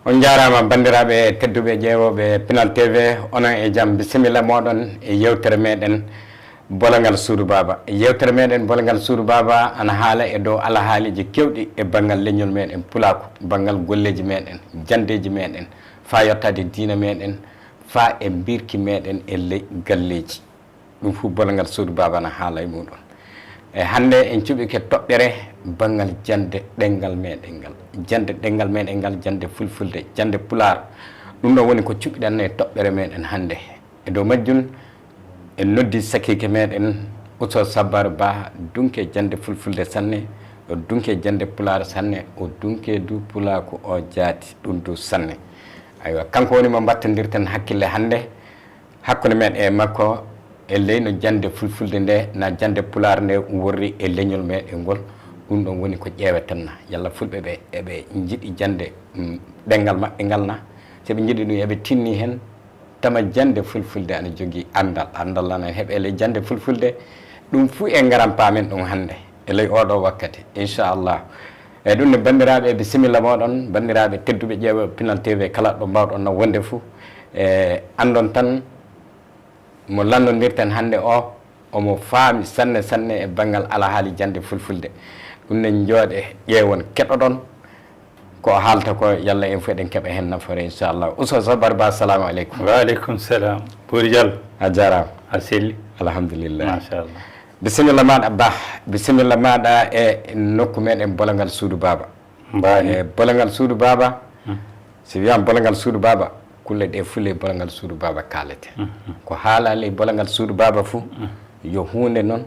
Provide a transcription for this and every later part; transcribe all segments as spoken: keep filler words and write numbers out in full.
On njaaraama, banndiraaɓe tedduɓe ƴeewooɓe Pinal T V, onon e jam, bisimilla mooɗon e yeewtere meeɗen Bolongal Suudu Baaba. Yeewtere meeɗen Bolongal Suudu Baaba ana haala e dow alhaaliiji keewɗi e banngal leñol meeɗen Pulaaku, banngal golleeji meeɗen, janndeeji meeɗen, faa yottaade diina meeɗen, faa e mbirki meeɗen e ley galleeji. Ɗum fof Bolongal Suudu Baaba na haala e muɗum. E hannde en cuɓike toɓɓere banngal jannde ɗemngal meeɗen ngal. Jannde ɗemngal meeɗen ngal, jannde fulfulde, jannde pulaar. Ɗum ɗo woni ko cuɓiɗen e toɓɓere meeɗen hannde. E dow majjum, en noddi sakiike meeɗen Oustaz Sabbar Ba, dunke jannde fulfulde sanne, o dunke jannde pulaar sanne, o dunke du pulaaku o jaati ɗum du sanne. Aywa, kanko woni mo mbattondirten hakkille hannde. Hakkunde men e makko, e ley no jannde fulfulde nde, na jannde pulaar nde worri e leñol meeɗen ngol, ɗum ɗon woni ko ƴeeweten na. Yalla fulɓe ɓe, eɓe njiɗi jannde, mm, ɗemngal maɓɓe ngal na? So ɓe njiɗi ɗum, eɓe tinni heen, tama jannde fulfulde ana jogii anndal. Anndal ana heɓe e ley jannde fulfulde. Ɗum fuu en ngaran paamen ɗum hannde e ley oo ɗoo wakkati, inchallah. E ɗum ne, banndiraaɓe, bisimilla mooɗon, banndiraaɓe tedduɓe ƴeewooɓe Pinal T V, kala ɗo mbaawɗon na wonde fuu, e anndon tan mo lannondirten hannde o, omo faami sanne, sanne e banngal alhaali jannde fulfulde. Ɗum ne, njooɗe ƴeewon, keɗoɗon ko o haalta ko, yalla en fof eɗen keɓa heen nafoore, inchallah. Oustaz Sabbar Ba, assalamu aleykum. Wa aleykum salam. Boori Diallo. A jaaraama. A selli. Alhamdulillah. Machallah. Bisimilla maaɗa Ba, bisimilla maaɗa e nokku meeɗen Bolongal Suudu Baaba. Mbaani. E Bolongal Suudu Baaba, Hmm. Si wiyaama Bolongal Suudu Baaba, kulle ɗe fof ley Bolongal Suudu Baaba kaalete. Hmm. Ko haala ley Bolongal Suudu Baaba fof, Hmm. yo huunde noon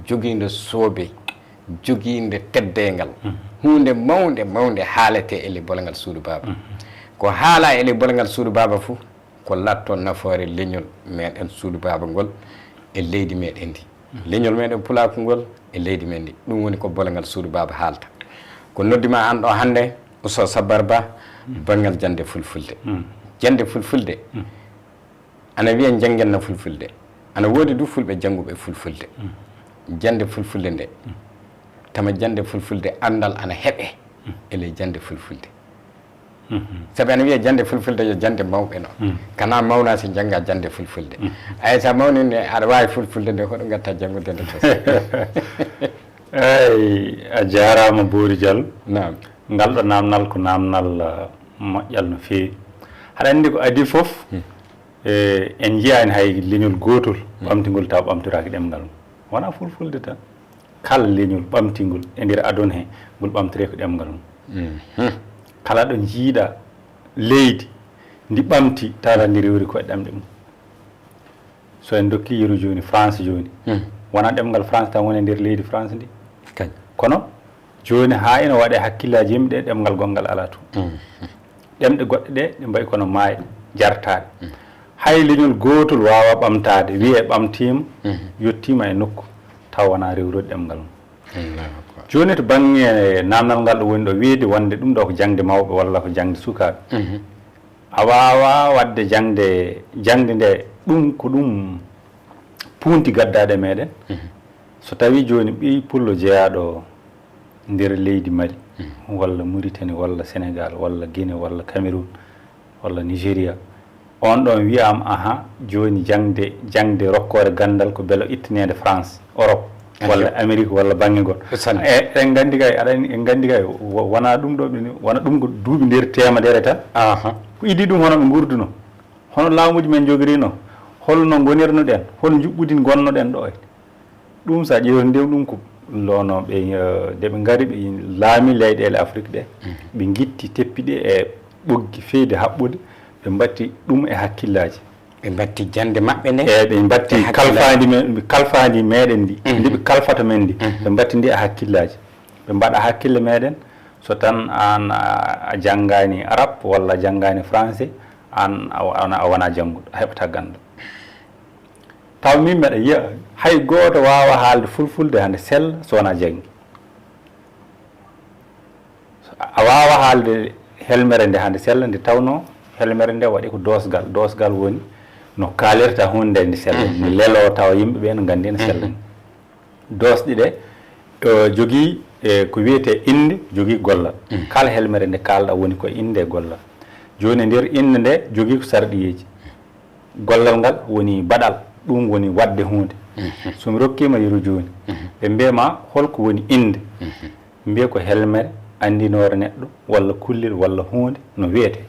jogiinde soobey, jogiinde teddeengal. Hmm. Huunde mawnde, mawnde haalete e ley Bolongal Suudu Baaba. Hmm. Ko haala e ley Bolongal Suudu Baaba fof, ko latto nafoore leñol meeɗen Suudu Baaba ngol e leydi meeɗen ndi. Leñol meeɗen Pulaaku ngol e leydi men ndi. Ɗum woni ko Bolongal Suudu Baaba haalta. Ko noddi ma aan ɗo hannde, Oustaz Sabbar Ba, banngal jannde fulfulde. Mm. Jannde fulfulde, Mm. ana wiya njanngen na fulfulde. Ana woodi du fulɓe jannguɓe fulfulde. Mm. Jannde fulfulde nde, Mm. tama jannde fulfulde anndal ana heɓe Mm. e ley jannde fulfulde. Mhm. Sabi ana wiya jannde fulfulde yo jannde mawɓe no. Mm. Kana mawna si njannga jannde fulfulde. Mm. Ay, sa mawni ne, aɗa waawi fulfulde nde, hoɗo ngatta janngude nde to? Eey, a jaaraama Boori Diallo. Naam. Ngal ɗo naamnal ko naamnal, ah, moƴƴal no feewi. Haɗa anndi ko adii fof, Mm. eh, en njiyaani hay leñol gootol Mm. ɓamtingol taw ɓamtoraaki ɗemngal mum. Wonaa fulfulde tan. Kala leñol ɓamtingol e nder aduna he, ngol ɓamtoree ko ɗemngal mum. Mhm. Kala ɗo njiiɗa leydi ndi ɓamti, tara ndi rewri ko e ɗemɗe mum. So en dokki yeru jooni, France jooni, Hmm. wonaa ɗemngal France tan woni e nder leydi France ndi. Kañ. Kono jooni haa ina waɗee hakkillaaji yimɓe ɗe, ɗemngal gonngal alaa toon. Hmm. Ɗemɗe goɗɗe ɗe, ɗe mbayi kono maaye jartaaɗe. Hmm. Hay leñol gootol waawaa ɓamtaade, wiyee ɓamtiima, Hmm. yettiima e nokku, taw wonaa rewrude ɗemngal mum. Allahu akbar. Jooni to bannge naamnal ngal ɗo woni ɗo wiide wonde ɗum ɗo ko jaŋde mawɓe walla ko jaŋde sukaaɓe. Mhm. A waawaa waɗde jaŋde, jaŋde nde ɗum ko ɗum puunti gaddaade e meeɗen. Mhm. So tawii jooni ɓiy pullo jeyaaɗo nder leydi Mali, Mhm. walla Mauritanie, walla Sénégal, walla Guinée, walla Cameroun, walla Nigeria, on ɗon wiyaama, aha, jooni jaŋde, jaŋde rokkoore ganndal ko beele ittaneede France, Europe, Ayo. walla Amérique, walla bannge goɗɗo. Ko sanne. E, eɗen nganndi kay, aɗa anndi, en nganndi kay, wo-, wonaa ɗum ɗo ɓe ni, wona ɗum ko duuɓi nder teemedere tan. Aha. Ko idii ɗum, hono ɓe nguurduno, hono laamuuji men njogirino, holno ngonirno ɗen, hol njuɓɓudi ngonno ɗen ɗo e. Ɗum, so a ƴeewtii nde ɗum ko lono ɓe, eh, nde ɓe ngari, ɓe laami leyɗeele Afrik ɗe, Mhm. ɓe ngitti teppi ɗe e ɓoggi feyde haɓɓude, ɓe mbatti ɗum e hakkillaaji. Ɓe mbatti jannde maɓɓe nde? Eey, ɓe mbatti e hakkillaaji. Kalfaandi men, kalfaandi meeɗen ndi, Mhm. ndi ɓe kalfata men ndi, Mhm. ɓe mbatti ndi e hakkillaaji. Ɓe mbaɗa hakkille meeɗen, so tan aan a, a janngaani arab, walla a janngaani français, aan a, a, a wonaa jannguɗo, a heɓataa ganndal. Taw min mbeɗa yiya hay gooto waawa haalde fulfulde hande sella so wonaa janngi. A waawa haalde helmere nde hande sella nde tawnoo helmere nde waɗi ko doosgal. Doosgal woni no kaalirta huunde nde nde sella. Mhm. Nde leloo tawa yimɓe ɓe no nganndi no sella. Mhm. Doosɗi ɗe, eh, jogii, eh, ko wiyetee innde, jogii gollal. Mhm. Kala helmere nde kaalɗa woni ko innde e gollal. Jooni, nder innde nde jogii ko sarɗiyeeji. Gollal ngal woni baɗal, ɗum woni waɗde huunde. So mi rokkiima yeru jooni, ɓe mbiya ma, hol ko woni innde? Mbiya ko helmere anndinoore neɗɗo, walla kullel, walla huunde no wiyetee.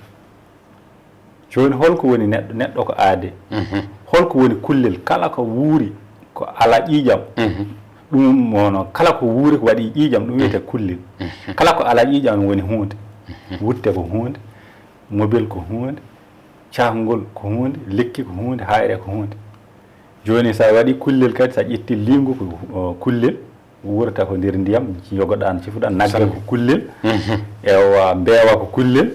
Jooni, hol ko woni neɗɗo? Neɗɗo ko aadee. Hol ko woni kullel? Kala ko wuuri ko alaa ƴiiƴam, ɗum woni, kala ko wuuri ko waɗi ƴiiƴam, ɗum wiyetee kullel. Kala ko alaa ƴiiƴam woni huunde. Wutte ko huunde, mobel ko huunde, cahngol ko huunde, lekki ko huunde, haayre ko huunde. Jooni, so a waɗi kullel kadi, so a ƴetti liingu ko, o, kullel, wuurata ko nder ndiyam, yogoɗaa no cifuɗaa, nagge ko kullel, ewa, mbeewa ko kullel,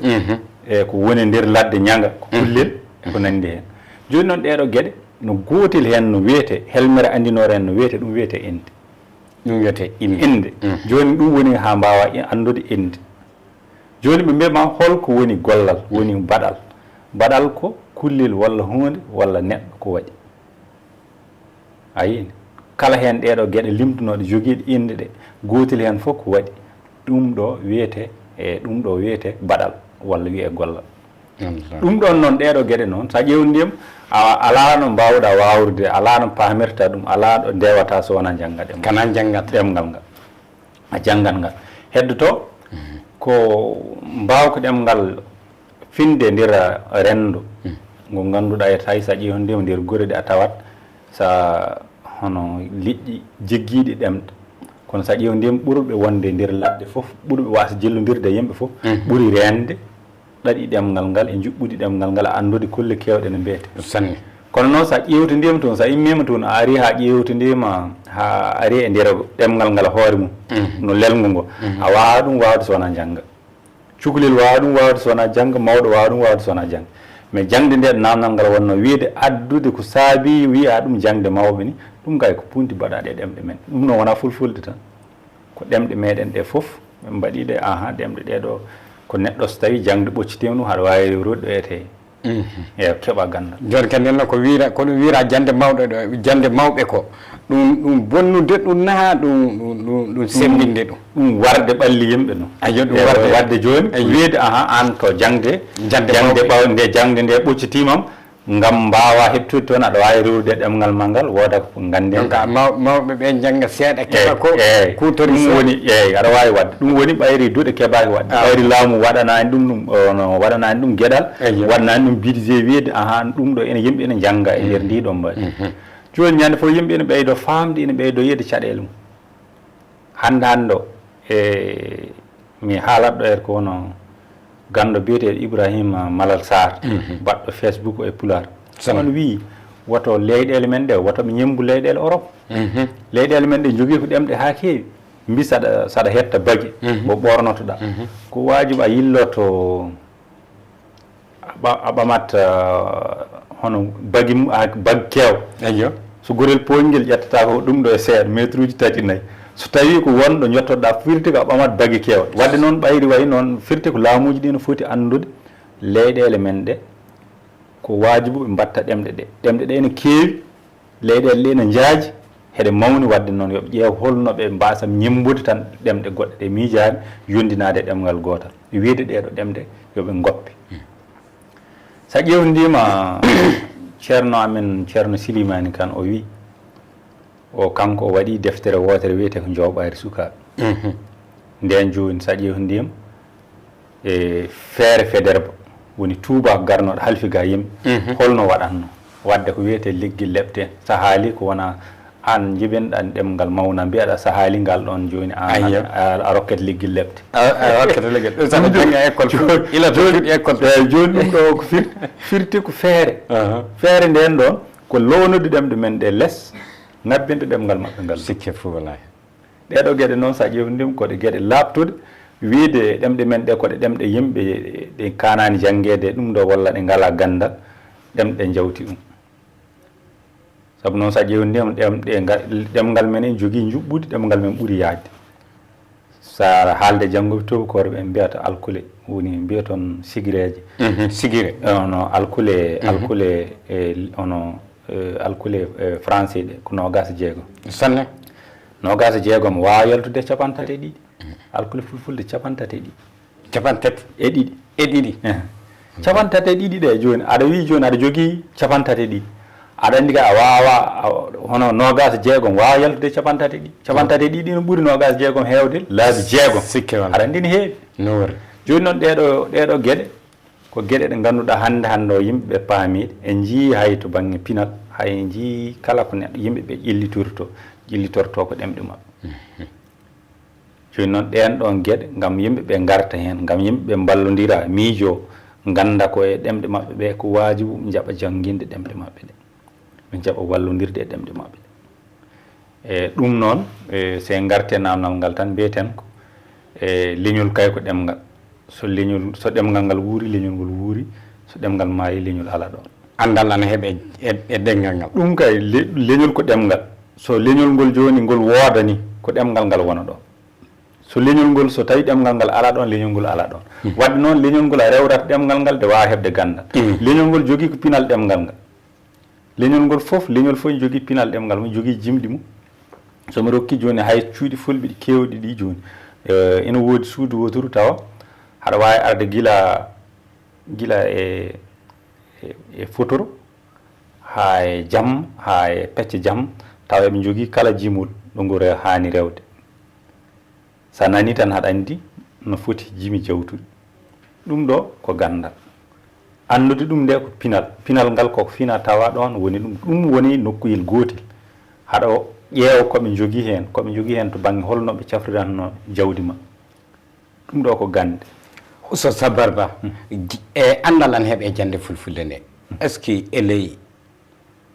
e ko woni nder ladde ñaŋa ko kullel, e ko nanndi heen. Jooni noon, ɗeeɗoo geɗe, no gootel heen no wiyetee, helmere anndinoore heen no wiyetee, ɗum wiyetee innde. Ɗum wiyetee innde. Innde. Jooni, ɗum woni haa mbaawa i-, anndude innde. Jooni, ɓe mbiya ma, hol ko woni gollal, woni baɗal? Baɗal ko kullel, walla huunde, walla neɗɗo ko waɗi. A yiyi? Kala heen ɗeeɗoo geɗe limtunooɗe, jogiiɗe innde ɗe, gootel heen fof ko waɗi. Ɗum ɗo wiyetee, e ɗum ɗo wiyetee baɗal, walla wiyee gollal. Ɗum ɗoon noon, ɗeeɗoo geɗe noon, so a ƴeewndiima, a, alaa no mbaawɗaa waawrude, alaa no paamirta ɗum, alaa ɗo ndewataa so wonaa njannga ɗemngal. Kana njanngat. Ɗemngal ngal. A janngat ngal. Heddotoo ko mbaawka ɗemngal finde nder renndo, ngo ngannduɗaa, e tawi so a ƴeewndiima nder gure ɗe a tawat, so a, hono liƴƴi jiggiiɗi ɗemɗe. Kono so a ƴeewndiima, ɓurɓe wonde nder ladde fof, ɓurɓe waasde jillondirde e yimɓe fof, ɓuri reende ɗaɗi ɗemngal ngal e njuɓɓudi ɗemngal ngal, e anndude kulle keewɗe no mbiyetee. Sanne. Kono noon, so a ƴeewtindiima toon, so a immiima toon, a arii haa ƴeewtindiima, haa arii e nder ɗemngal ngal hoore mum, no lelngu ngo, a waawaa ɗum waawde so wonaa njannga. Cukalel waawaa ɗum waawde so wonaa jannga, mawɗo waawaa ɗum waawde so wonaa jannga. Mais jaŋde nde, naamnal ngal wonnoo wiyde, addude ko saabii wiyaa ɗum jaŋde mawɓe ni, ɗum kay ko punti baɗaaɗi e ɗemɗe men. Ɗum noon wonaa fulfulde tan. Ko ɗemɗe meɗen ɗe fof, min mbaɗi ɗe, aha, ɗemɗe ɗe ɗo, ko neɗɗo so tawi jaŋde ɓoccitiima ɗum, haɗa waawi rewrude ɗo etee. Eeyo, keɓa ganndal. Jooni kadi, nden ko wiyra, ko ɗum wiyra jaŋde mawɗo ɗo, jaŋde mawɓe ko, ɗum, ɗum bonnude ɗum naa ɗum, ɗum, ɗum, ɗum semmbinde ɗum? Ɗum warde ɓalli yimɓe ɗum. Ayyo, ɗum warde. Waɗde jooni, wiyde, aha, aan ko jaŋde, jaŋde jaŋde mawɓe. Ɓaw-, nde jaŋde nde ɓoccitiima, ngam mbaawaa heɓtude toon, aɗa waawi rewrude e ɗemngal ma ngal, wooda ko ngannden. Donc, maw-, mawɓe ɓe njannga seeɗa, keɓa ko kuutori. Ɗum woni, eeyi, aɗa waawi waɗde. Ɗum woni ɓayri duɗe keɓaaki waɗde. Ɓayri laamu waɗanaani ɗum, ɗum, ono, waɗanaani ɗum geɗal, waɗanaani ɗum budget, wiyde, ahan, ɗum ɗo ene, yimɓe ene njannga e nder ndii ɗoo mbaadi. Jooni, ñande fof, yimɓe ene ɓeydo faamde, ene ɓeydo yi'de caɗeele mum. Hannde hannde o, e mi haalat ɗo, er ko wono ganndo biyeteeɗo Ibrahima Malal Sarr, baɗɗo Facebook e Pulaar. On wii, woto leyɗeele men ɗe, woto ɓe ñemmbu leyɗeele Europe. Leyɗeele men ɗe njogii ko ɗemɗe haa keewi. Mbi saɗa, saɗa hetta bagi, ko ɓornotoɗaa. Ko waajibi a yilloto a ɓa-, a ɓamat, ah, hono bagi mu-, ah, bag keew. Ayyo. So gorel pooƴngel ƴettata ko ɗum ɗo e seeɗa, meetruuji tati, nayi. So tawii ko wonɗo njottoɗaa, firti ko a ɓamat bagi keew. Waɗde noon, ɓayri wayi noon, firti ko laamuuji ɗi no foti anndude leyɗeele men ɗe, ko waajibu ɓe mbatta ɗemɗe ɗe. Ɗemɗe ɗe ene keewi, leyɗeele ɗe ene njaaji, heɗe mawni, waɗde noon yo ɓe ƴeew hol no ɓe mbaasa ñemmbude tan ɗemɗe goɗɗe ɗe miijaani, yonndinaade e ɗemngal gootal. Wiyde ɗee ɗoo ɗemɗe yo ɓe ngoppe. So a ƴeewndiima, ceerno amen, ceerno Silimaani Kan, o wii, o, kanko o waɗi deftere wootere wiyetee ko Njooɓaari Sukaaɓe. Ndeen jooni, so a ƴeewndiima, e feere Faidherbe, woni tuubaako garnooɗo halfi ga yimɓe, holno waɗatnoo? Waɗde ko wiyetee leggel lepte, so a haalii ko wonaa aan njibinɗaa ɗemngal mawnaa, mbiyaɗaa so a haalii ngal ɗoon jooni, aan a, a rokkete leggel lepte. A, a rokkete leggel. Ɗum saɗa jannga école fof, ila to jooni, fuɗɗi école. Eeyi, jooni ɗum ɗo ko fir-, firti ko feere. Aha. Feere ndeen ɗoon ko lownude ɗemɗe men ɗe les, ngabbinde ɗemngal maɓɓe ngal. Sikke fof wonaa heen. Ɗee ɗoo geɗe noon, so a ƴeewndiima, ko ɗe geɗe laaɓtuɗe, wiyde ɗemɗe men ɗe ko ɗe ɗemɗe yimɓe, ɗe kaanaani janngeede, ɗum ɗo walla ɗe ngalaa ganndal, ɗemɗe njawti ɗum. Sabu noon, so a ƴeewndiima, ɗemɗe nga-, ɗemngal men en jogii njuɓɓudi, ɗemngal men ɓuri yaajde. So a haalde jannguɓe tuubakooɓe ɓe mbiyata alkule, woni mbiyaton sigireeje. Sigire. Ono alkule, alkule, e, ono, e, alkule, e, français ɗe, ko noogaas e jeegom. Sanne. Noogaas e jeegom waawa yaltude e capanɗe tati e ɗiɗi. Alkule fulfulde capanɗe tati e ɗiɗi. Capanɗe tati? E ɗiɗi. E ɗiɗi. Eh. Capanɗe tati e ɗiɗi ɗe jooni, aɗa wiyi jooni aɗa jogii capanɗe tati e ɗiɗi. Aɗa anndi kay a waawaa, a, hono noogaas e jeegom waawaa yaltude e capanɗe tati e ɗiɗi. Capanɗe tati e ɗiɗi no ɓuri noogaas e jeegom heewde laabi jeegom. Sikke wala. Aɗa anndi ne heewi. No wori. Jooni noon ɗeeɗo, ɗeeɗo geɗe, ko geɗe ɗe ngannduɗaa hannde hannde o yimɓe ɓe paamiiɗe. En njiyii hay to bannge pinal, hay en njiyii kala ko neɗɗo, yimɓe ɓe ƴellitorto, ƴellitorto ko ɗemɗe maɓɓe. Jooni noon ɗeen ɗoon geɗe, ngam yimɓe ɓe ngarta heen, ngam yimɓe ɓe mballondira, miijoo, ngannda ko e ɗemɗe maɓɓe ɓe, ko waajibu njaɓa jannginde ɗemɗe maɓɓe ɗe. Ɓe njaɓa wallondirde e ɗemɗe maɓɓe ɗe. E ɗum noon, e, so en ngartii e naamnal ngal tan, mbiyeten ko, e, leñol kay ko ɗemngal. So leñol, so ɗemngal ngal wuuri, leñol ngol wuuri. So ɗemngal maayi, leñol alaa ɗoon. Anndal ana heɓe e, e ɗemngal ngal. Ɗum kay, le-, leñol ko ɗemngal. So leñol ngol jooni ngol woodani, ko ɗemngal ngal wona ɗoon. So leñol ngol, so tawi ɗemngal ngal alaa ɗoon, leñol ngol alaa ɗoon. Hmm. Waɗde noon, leñol ngol a rewrata ɗemngal ngal, nde waawa heɓde ganndal. Hmm. Leñol ngol jogii ko pinal ɗemngal ngal. Leñol ngol fof, leñol fof ene jogii pinal ɗemngal mum, jogii jimɗi mum. So mi rokki jooni hay cuuɗi fulɓe ɗi keewɗi ɗi jooni, eh, ene woodi suudu wooturu tawa haɗa waawi arde gila, gila e, e, e fotoro, haa e jamma, haa e pecce jamma, tawa eɓe njogii kala jimol ɗo ngol re-, haani rewde. So a nanii tan, aɗa anndi no foti jimi jawtuɗi. Ɗum ɗo ko ganndal. Anndude ɗum nde ko pinal. Pinal ngal ko fina tawa ɗoon woni ɗum. Ɗum woni nokkuyel gootel. Haɗa o ƴeewa ko ɓe njogii heen, ko ɓe njogii heen to bannge hol no ɓe cafriranno jawdi maɓɓe. Ɗum ɗo ko gannde. Oustaz Sabar Ba, hmm, ji-, e anndal an heɓe e jannde fulfulde nde. Hmm. Est-ce que e ley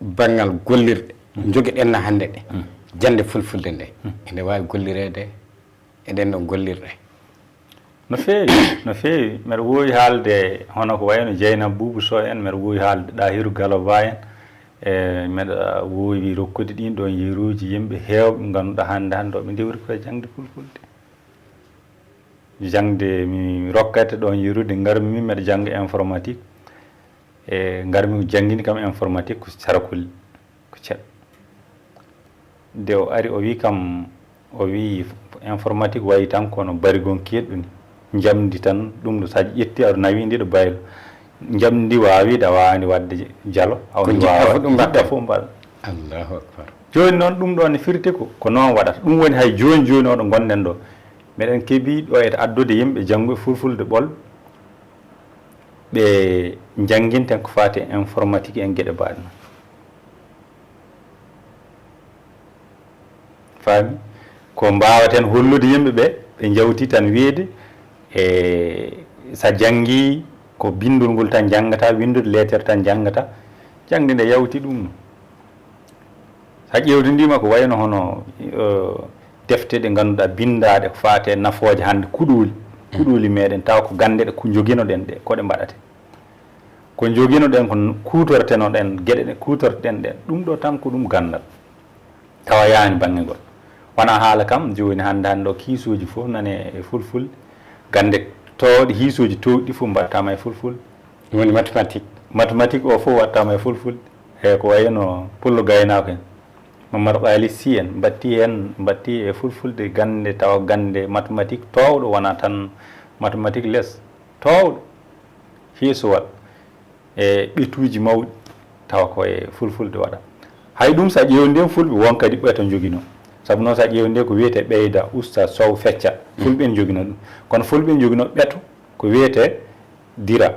banngal gollirɗe, hmm, njogiɗen na hannde ɗe, hmm, jannde fulfulde nde, hmm, ene waawi gollireede e ɗeen ɗoon gollirɗe? No feewi, no feewi. Mbeɗa woowi haalde hono ko wayno Jeynaba Buubu Sow en, mbeɗa woowi haalde Ɗahiru Galo Ba en, e mbeɗa woowi rokkude ɗiin ɗoon yeruuji yimɓe heewɓe ngannduɗaa hannde, hannde o ɓe ndewri koye jaŋde fulfulde. Jaŋde mi rokkata ɗoon yerude, ngarmi min mbeɗa jannga informatique. E ngarmi jannginii kam informatique ko Sarakuli, ko ceɗɗo. Nde o ari, o wii kam, o wii informatique wayi tan kono barigon keedɗo ni. Njamndi tan, ɗum ɗo so a ƴetti, aɗa nawi ndi ɗo baylo. Njamndi ndi waawi, da waawani waɗde jalo, awa ko ndi jiɗɗa waawa, fof ɗum jiɗɗa mbaɗa. Fof mbaɗa. Allahu akbar. Jooni noon, ɗum ɗo ne firti ko, ko noon waɗata. Ɗum woni hay jooni jooni o ɗo ngonɗen ɗo. Meɗen keɓi ɗo e addude yimɓe jannguɓe fulfulde ɓol, ɓe njannginten ko faati e informatique en geɗe mbaɗe noon. Faami? Ko mbaawaten hollude yimɓe ɓe, ɓe njawti tan wiide, e, so a janngii ko binndol ngol tan njanngata, winndude leetere tan njanngata, jaŋde nde yawti ɗum. So a ƴeewtindiima ko wayno hono, eh, defte ɗe ngannduɗaa binndaaɗe ko faati e nafooje hannde kuɗooli, kuɗooli meɗen, tawa ko gannde ɗe ko njoginoɗen ɗe, ko ɗe mbaɗate. Ko njoginoɗen, ko kuutortenoɗen, geɗe ɗe kuutorteɗen ɗe, ɗum ɗo tan ko ɗum ganndal. Tawa yaani bannge ngol. Wona haala kam, jooni hannde hannde o kiisooji fof nane e fulfulde. Gannde toowɗe, hiisooji toowɗi fof mbaɗataama e fulfulde. Woni mathématique. Mathématique o fof waɗataama e fulfulde. E ko wayno pullo gaynaako en. Mamadou Ghali Sy en mbatti heen, mbatti e fulfulde gannde, tawa gannde mathématique toowɗo, wona tan mathématique les, toowɗo, hiisowal e ɓetuuji mawɗi, tawa ko e fulfulde waɗa. Hay ɗum, so a ƴeewndii fulɓe, won kadi ɓeto njoginoo. Sabu noon, so a ƴeewndii ko wiyetee ɓeyda, usta, sow, fecca, fulɓe en njoginoo ɗum. Kono fulɓe en njoginoo ɓeto ko wiyetee dira,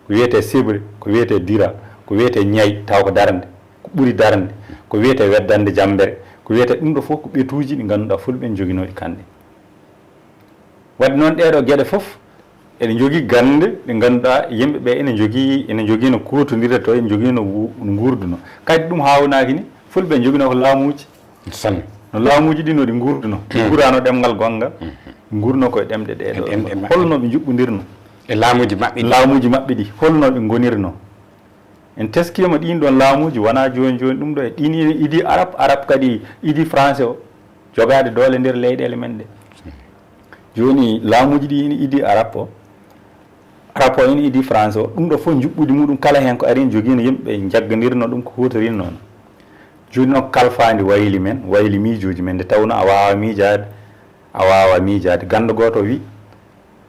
ko wiyetee sebre, ko wiyetee dira, ko wiyetee ñay, tawa ko darnde, ko ɓuri darnde, ko wiyetee weddande jammbere, ko wiyetee ɗum ɗo fof ko ɓetuuji ɗi ngannduɗaa fulɓe en njoginooɗi kamɓe. Waɗde noon ɗeeɗoo geɗe fof, eɗe njogii gannde ɗe ngannduɗaa yimɓe ɓe ene njogii, ene njogii no kuutondirde to, ene njogii no wu-, no nguurduno. Kadi ɗum haawnaaki ni, fulɓe njoginoo ko laamuuji. Sanne. No laamuuji ɗi no ɗi nguurduno. Ɗi nguurano ɗemngal gonngal. Nguurno koye ɗemɗe ɗe E ɗo. Ɗemɗe maɓɓe. Holno ɓe njuɓɓundirno? E laamuuji maɓɓe ɗi. Laamuuji maɓɓe ɗi, holno ɓe ngonirno? En teskiima ɗiin ɗoon laamuuji, wonaa jooni jooni ɗum ɗo e ɗiin ine idii Arab, Arab kadi idii Français o, jogaade doole nder leyɗeele men ɗe. Jooni laamuuji ɗi ine idii Arab o, Arab o ine idii Français o, ɗum ɗo fof njuɓɓudi muɗum kala heen ko ari ene jogii no yimɓe njaggandirno ɗum, ko huutorinno noon. Jooni noon kalfaandi wayli men, wayli miijooji men, nde tawnoo a waawaa miijaade, a waawaa miijaade. Ganndo gooto o wii,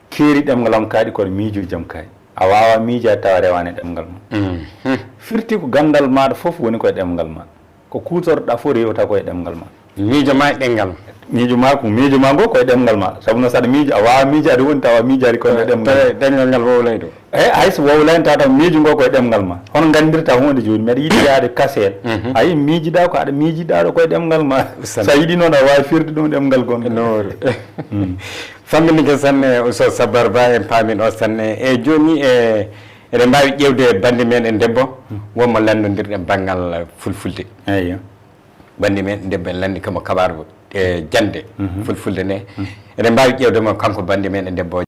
keeri ɗemngal am kaaɗi, kono miijooji am kaaɗi. A waawaa miijaade tawa rewaani e ɗemngal ma. Mhm. Firti ko ganndal maaɗa fof woni ko e ɗemngal ma. Ko kuutorɗaa fof rewata ko e ɗemngal ma. Miijo ma e ɗemngal ma. Miijo ma ko, miijo ma ngo ko e ɗemngal ma. Sabu no saɗa miijo, a waawaa miijaade woni tawa miijaade ko e ɗemngal ma. Tawa ɗemngal ngal wowlay ɗo. Eyi, hay so wowlaani tawa taw miijo ngo ko e ɗemngal ma. Hono nganndirta huunde jooni, mbeɗa yiɗi yaade kaseel. Mhm. Ayi, miijiɗaa ko aɗa miijiɗaa ɗo ko e ɗemngal ma. Sane. So a yiɗi noon, a waawi firde ɗum ɗemngal gonɗo. No wori. Mm. Famminii ko sanne, Oustaz Sabar Ba, en paamii ɗo sanne. E jooni, e, eɗen mbaawi ƴeewde bannde meɗen debbo, wonmo lanndondirɗen banngal fulfulde. Eyyo. Bannde meɗen debbo en lanndi kamo kabaaru, e, jannde fulfulde nde. Mhm. Eɗen mbaawi ƴeewde mo kanko bannde meɗen debbo.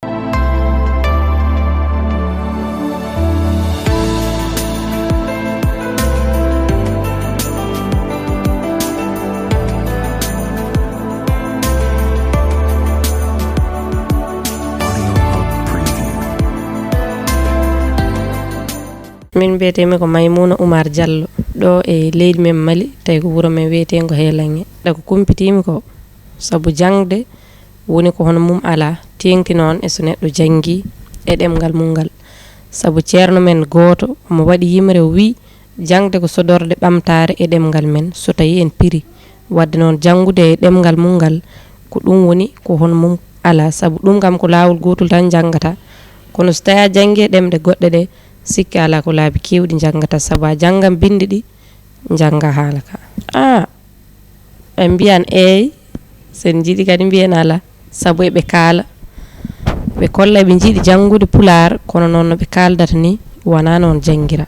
Min mbiyetee-mi ko Maymuuna Umar Jallo, ɗo e leydi men Mali, tawi ko wuro men wiyeteengo Heelanŋe. Ɗa ko kumpitiimi ko, sabu jaŋde woni ko hono mum alaa, teeŋti noon e so neɗɗo janngii e ɗemngal mum ngal. Sabu ceerno men gooto, omo waɗi yimre, o wii, jaŋde ko sodorde ɓamtaare e ɗemngal men, so tawii en piri. Waɗde noon, janngude e ɗemngal mum ngal, ko ɗum woni ko hono mum alaa, sabu ɗum kam ko laawol gootol tan njanngata. Kono so tawii a janngii e ɗemɗe goɗɗe ɗe, sikke alaa ko laabi keewɗi njanngata, sabu a janngan binndi ɗi, njannga haala ka. A, ɓe mbiyan eey, so en njiɗi kadi mbiyen alaa, sabu eɓe kaala. Ɓe kolla eɓe njiɗi janngude Pulaar, kono noon no ɓe kaaldata ni, wonaa noon janngira.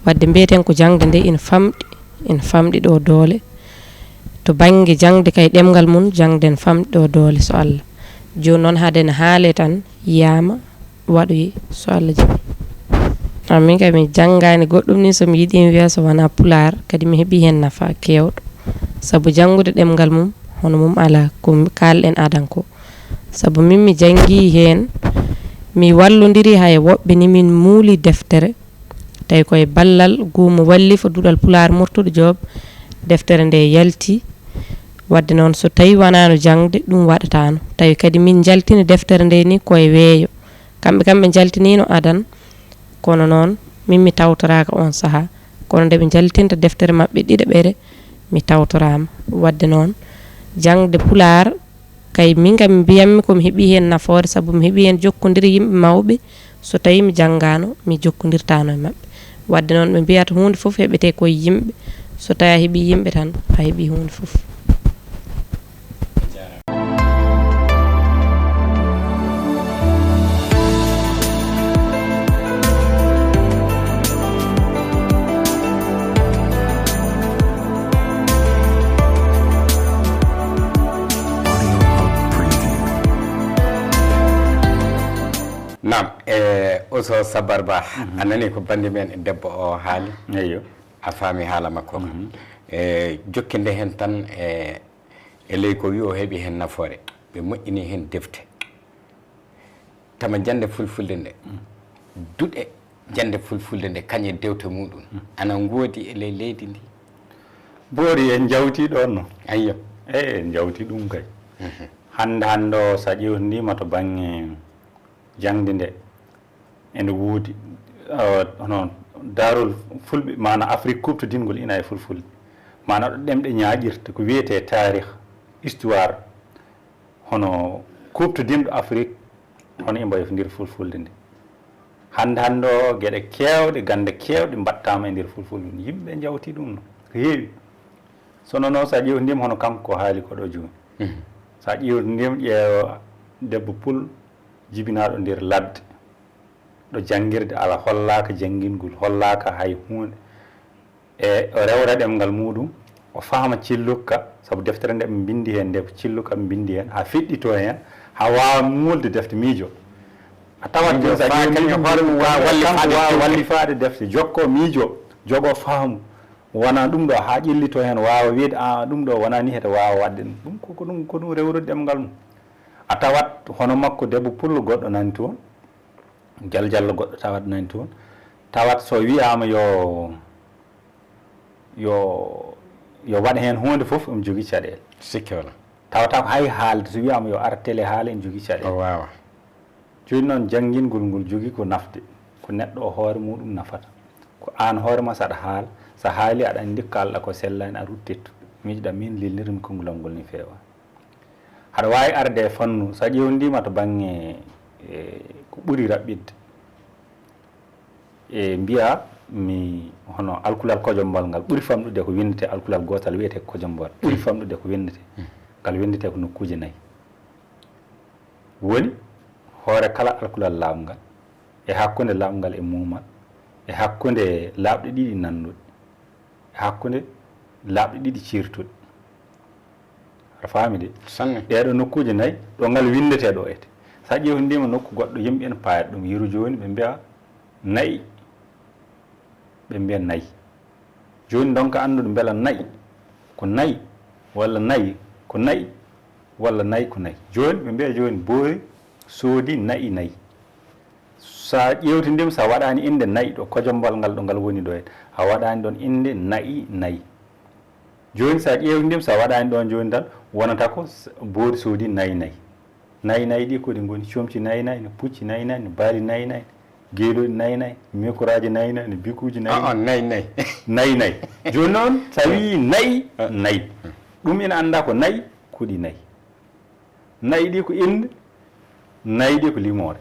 Waɗde mbiyeten ko jaŋde nde ina famɗi, ina famɗi ɗo doole. To bannge jaŋde kay ɗemngal mum, jaŋde ene famɗi ɗo doole so Allah. Jooni noon hade ene haalee tan, yiyaama, waɗoyi so Allah jaɓi. A, min kay mi janngaani goɗɗum ni so mi yiɗi mi wiya so wonaa Pulaar, kadi mi heɓii heen nafa keewɗo. Sabu janngude ɗemngal mum, hono mum alaa, ko kaalɗen adan ko. Sabu min mi janngii heen, mi wallondirii hay e woɓɓe ni min muuli deftere, tawi ko e ballal goomu wallifa duɗal Pulaar Murtuɗo Joob, deftere nde yalti. Waɗde noon so tawii wonaano jaŋde, ɗum waɗataano. Tawi kadi min njaltini deftere nde ni ko e weeyo. Kamɓe kam ɓe njaltiniino adan, kono noon min mi tawtoraaka oon sahaa. Kono nde ɓe njaltinta deftere maɓɓe ɗiɗaɓere, mi tawtoraama. Waɗde noon, jaŋde Pulaar kay, min kam mbiyatmi ko mi heɓii heen nafoore, sabu mi heɓii heen jokkondire yimɓe mawɓe. So tawii mi janngaano, mi jokkondirtaano e maɓɓe. Waɗde noon, ɓe mbiyata huunde fof heɓetee ko e yimɓe. So tawii a heɓii yimɓe tan, a heɓii huunde fof. Naam, e, Oustaz Sabar Ba, a nani ko bannde men debbo o haali? Eyyo. A faami haala makko. Mhm. E, jokkinde heen tan, e, e ley ko wi o heɓi heen nafoore. Ɓe moƴƴini heen defte. Tama jannde fulfulde nde, duɗe jannde fulfulde nde, kañe dewte muɗum, ana ngoodi e ley leydi ndi? Boori en njawti ɗon no? Ayyo. Eey, en njawti ɗum kay. Mhm. Hannde hannde o, so a ƴeewtindiima to bannge jaŋde nde, ene woodi, eh, hono Daarol Fulɓe, maana Afrik kuuɓtodingol ina e fulfulde. Maana ɗo ɗemɗe ñaaƴirta, ko wiyetee taarih, histoire, hono kuuɓtodinɗo Afrik, hono e mbayo nder fulfulde nde. Hannde hannde o, geɗe keewɗe, gannde keewɗe mbaɗtaama e nder fulfulde nde. Yimɓe njawti ɗum no, ko heewi. Sono noon, so a ƴeewtindiima hono kanko ko haali ko ɗo jooni. Mhm. So a ƴeewtindiima, ƴeewa debbo pul jibinaaɗo nder ladde, ɗo janngirde alaa, hollaaka janngingol, hollaaka hay huunde. E o rewra ɗemngal muɗum, o faama cilluka, sabu deftere nde ɓe mbinndi heen, nde ko cilluka ɓe mbinndi heen, haa feɗɗitoo heen, haa waawa muulde defte miijo. A tawat jooni so a ƴeewii ɗum, hoore mum waawa wallifaade kanko waawa defte. Wallifaade defte, jokkoo miijo, jogoo faamu, wona ɗum ɗo, haa ƴellitoo heen, waawa wiyde, "Aa, ɗum ɗo wonaa nii, hete waawa waɗde ɗum." Ɗum ko, ko ɗum, ko ɗum rewrude ɗemngal mum. A tawat hono makko debbo pullo goɗɗo nani toon, jaljallo goɗɗo tawat nani toon, tawat so wiyaama yo, yo, yo waɗ heen huunde fof, omo jogii caɗeele. Sikke wala. Tawata ko hay haalde, so wiyaama yo ar télé haala, ene jogii caɗeele. O waawa. Jooni noon, janngingol ngol jogii ko nafde. Neɗɗo o hoore muɗum nafata. Ko aan hoore ma, so aɗa haala, so a haali, aɗa anndi ko kaalɗa ko sellaani, a ruttet. Miijoɗa, miin lelnirmi konngol am ngol ne feewa. Haɗa waawi arde e fannu, so a ƴeewndiima to bannge, e, ko ɓuri raɓɓiɗde. E mbiya mi hono alkulal kojombal ngal ɓuri famɗude ko winndete, alkulal gootal wiyetee ko kojombal, ɓuri famɗude ko winndete. Ngal winndete ko nokkuuje nayi. Woni hoore kala alkulal laaɓngal, e hakkunde laaɓngal e muumal, e hakkunde laaɓɗe ɗiɗi nanduɗe, e hakkunde laaɓɗe ɗiɗi ciirtuɗe. Aɗa faami de? Sanne. Ɗeeɗo nokkuuje nayi, ɗo ngal winndetee ɗo ete. So a ƴeewndiima nokku goɗɗo, yimɓe ene paayat ɗum. Yeru jooni ɓe mbiya nayi, ɓe mbiya nayi. Jooni ndonka anndude mbela nayi ko nayi, walla nayi ko nayi, walla nayi ko nayi. Jooni ɓe mbiya jooni Boori soodi nayi nayi. So a ƴeewtindiima, so a waɗaani innde nayi ɗo, kojombal ngal ɗo ngal woni ɗo, a waɗaani ɗoon innde nayi nayi. Jooni so a ƴeewtindiima, so a waɗaani ɗoon jooni tan, wonata ko s-, Boori soodi nayi nayi. Nayi nayi ɗi ko ɗi ngoni? Comci nayi nayi, no pucci nayi nayi, no baali nayi nayi, geelooɗi nayi nayi, mekuraaji nayi nayi, no bikuuji nayi nayi. Nayi nayi. Nayi nayi. Jooni noon, so a wiyii nayi nayi, ɗum ina anndaa ko nayi, ko ɗi nayi. Nayi ɗi ko innde, nayi ɗi ko limoore.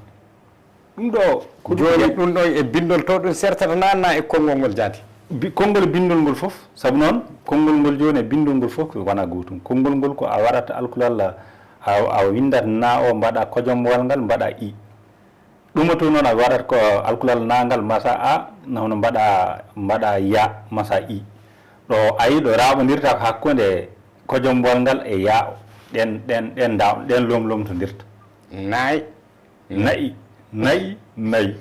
Ɗum ɗo ko ɗum jooni, ɗum ɗo e binndol to ɗum sertata na, na e konngol ngol jaati? Bi-, konngol e binndol ngol fof, sabu noon konngol ngol jooni e binndol ngol fof ko wona gootum. Konngol ngol ko a waɗata alkulal a, a, a winndata na o, mbaɗa kojombal ngal, mbaɗa i. Ɗum to noon a waɗata ko alkulal na ngal, masa a, na hono mbaɗa, mbaɗa ya, masa i. Ɗo ayi ɗo raaɓondirta ko hakkunde kojombal ngal e ya o. Ɗen, ɗen, ɗen ndaw-, ɗen lomlomtondirta. Nayi. Nayi, nayi, nayi.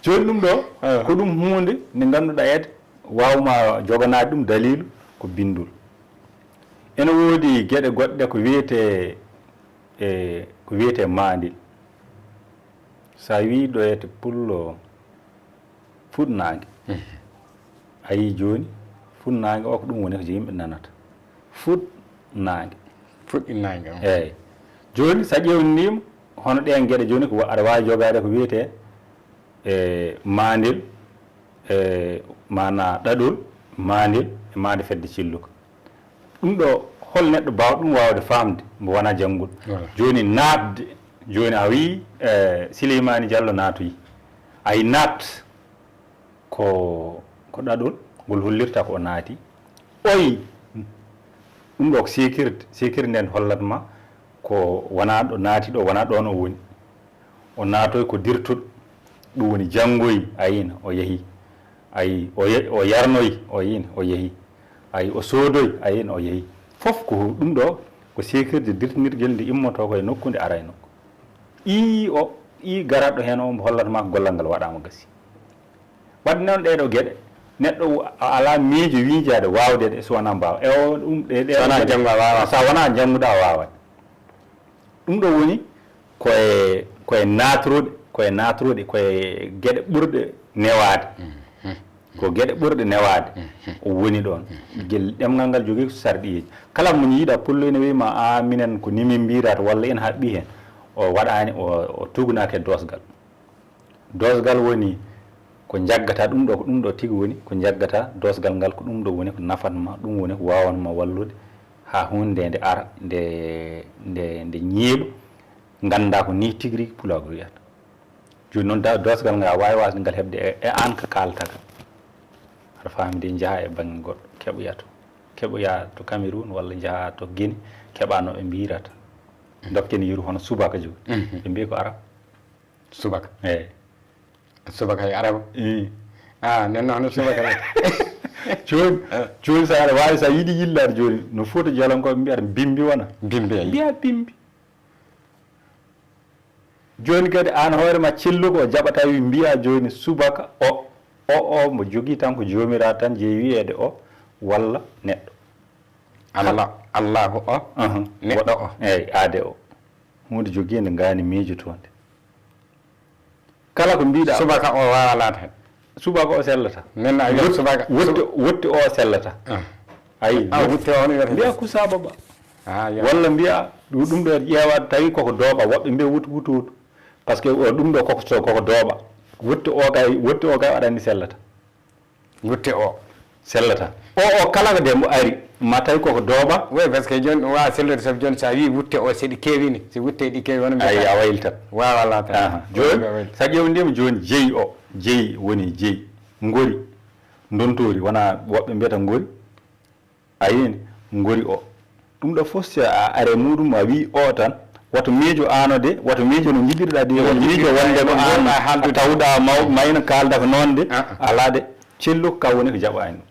Jooni ɗum ɗo, ko ɗum huunde nde ngannduɗaa ete waawma joganaade ɗum daliilu ko binndol. Ene woodi geɗe goɗɗe ko wiyetee, e, ko wiyetee maandil. So a wii ɗo ete pullo fuɗnaange. A yii jooni, fuɗnaange o ko ɗum woni ko yimɓe nanata. Fuɗnaange. Fuɗɗinaange, o. Eey. Jooni, so a ƴeewndiima, hono ɗeen geɗe jooni, ko wa-, aɗa waawi jogaade ko wiyetee, e, maandil, e, maanaa ɗaɗol, maandil, e maande fedde cilluka. Ɗum ɗo, hol neɗɗo baawɗo ɗum waawde faamde, mbo wonaa jannguɗo? Voilà. Jooni, naatde, jooni a wii, e, Sileymaani Jallo naatoyi. A yii naat, ko, ko ɗaɗol, ngol hollirta ko o naati. Oyi, ɗum ɗo ko sekirde, sekirde nden hollat ma ko wonaa ɗo naati ɗo, wonaa ɗoon o woni. O naatoy ko dirtuɗo, ɗum woni janngoyi, a yiina, o yehi. Ayi, o ye-, o yarnoy, o yiina, o yehi. Ayi, o soodoy, a yiina, o yehi. Fof ko ɗum ɗo, ko sekirde dirtinirgel nde immotoo ko e nokku nde arayno. Ii o, ii garaɗo heen o, mbo hollata ma ko gollal ngal waɗaama gasi. Waɗde noon ɗee ɗoo geɗe, neɗɗo o alaa miijo wiijaade waawde ɗe so wonaa mbaawa. E o ɗum ɗe, ɗe so wonaa janngo a waawaa. So a wonaa jannguɗo a waawat. Ɗum ɗo woni ko e, ko e naatrooɗe, ko e naatrooɗe, ko e geɗe ɓurɗe newaade. Ko geɗe ɓurɗe newaade o woni ɗoon. Gel ɗemngal ngal jogii ko sarɗiyeeji. Kala mo yiiɗa pullo ene wiyi ma, "A, minen ko ni min mbiyirata," walla ene haɓɓi heen. O waɗaani, o, o tuugnaaki e doosgal. Doosgal woni ko njaggata, ɗum ɗo, ko ɗum ɗo tigi woni ko njaggata, doosgal ngal ko ɗum ɗo woni ko nafat ma, ɗum woni ko waawan ma wallude haa huunde nde, nde ara, nde, nde, nde ñiiɓa, ngannda ko nii tigi rigi pulaagu wiyata. Jooni noon, da-, doosgal ngal a waawi waasde ngal heɓde e, e aan ka kaalata ka. Aɗa faami de, njaha e bannge goɗɗo, keɓoya to. Keɓoya to Cameroun walla njaha to Guinée, keɓa no ɓe mbiyirata. Dokken yeru hono subaka jooni. Mhm. Ɓe mbiyi ko arab. Subaka. Eey. Subaka e arab. Ii. Ah, nden noon subaka. Jooni, ah, jooni so aɗa waawi, so a yiɗi yillaade jooni, no Fuuta Jolonkooɓe mbiyata bimbi wona? Bimbi, eey. Mbiya bimbi. Jooni kadi aan hoore ma celluko o jaɓata wi mbiya jooni subaka o, o, o mo jogii tan ko joomiraaɗo tan jeyi wiyeede o walla neɗɗo. Allah, Allahu o, ahan, neɗɗo o. Eey, aade o. Huunde jogiinde ngaani miijotoonde. Kala ko mbiɗa. Subaka o waawa laataade. Subaka o sellata. Nen a wiyat subaka. Wotti, wotti o sellata. Ah. Ayi, ah, wotti o on wiyata. Mbiya ku saaba ba. Ah, ya. Walla mbiya ɗu-, ɗum ɗo ƴeewa tawi koko dooɓa. Woɓɓe mbiya wutu, wutu, wutu. Parce que o ɗum ɗo koko so-, koko dooɓa. Wutte o kay, wutte o kay waɗani sellata. Wutte o. Sellata. O, o kala ko de mbo ari, ma tawi koko dooɓa. Oui, parce que jooni ɗum waawa sellude sabu jooni so a wii wutte o, so ɗi keewii ni, so wutte ɗi keewi, wona mbiyataa. Ayi, a waylitat. Waawa laataade. Aha. Jooni, waawa waylitat. So a ƴeewndii mo jooni, jeyi o, jeyi woni jeyi. Ngori, ndontoori, wona woɓɓe mbiyata ngori. A yiini, ngori o. Ɗum ɗo fof, so a are muɗum, a wii o tan, woto miijo ano de, woto miijo no ngiɗirɗa de, woto miijo wonde ko an a tawɗa maw-, mayno kaalda ko noon de, alaa de, celluka ka woni ko jaɓaani ɗum.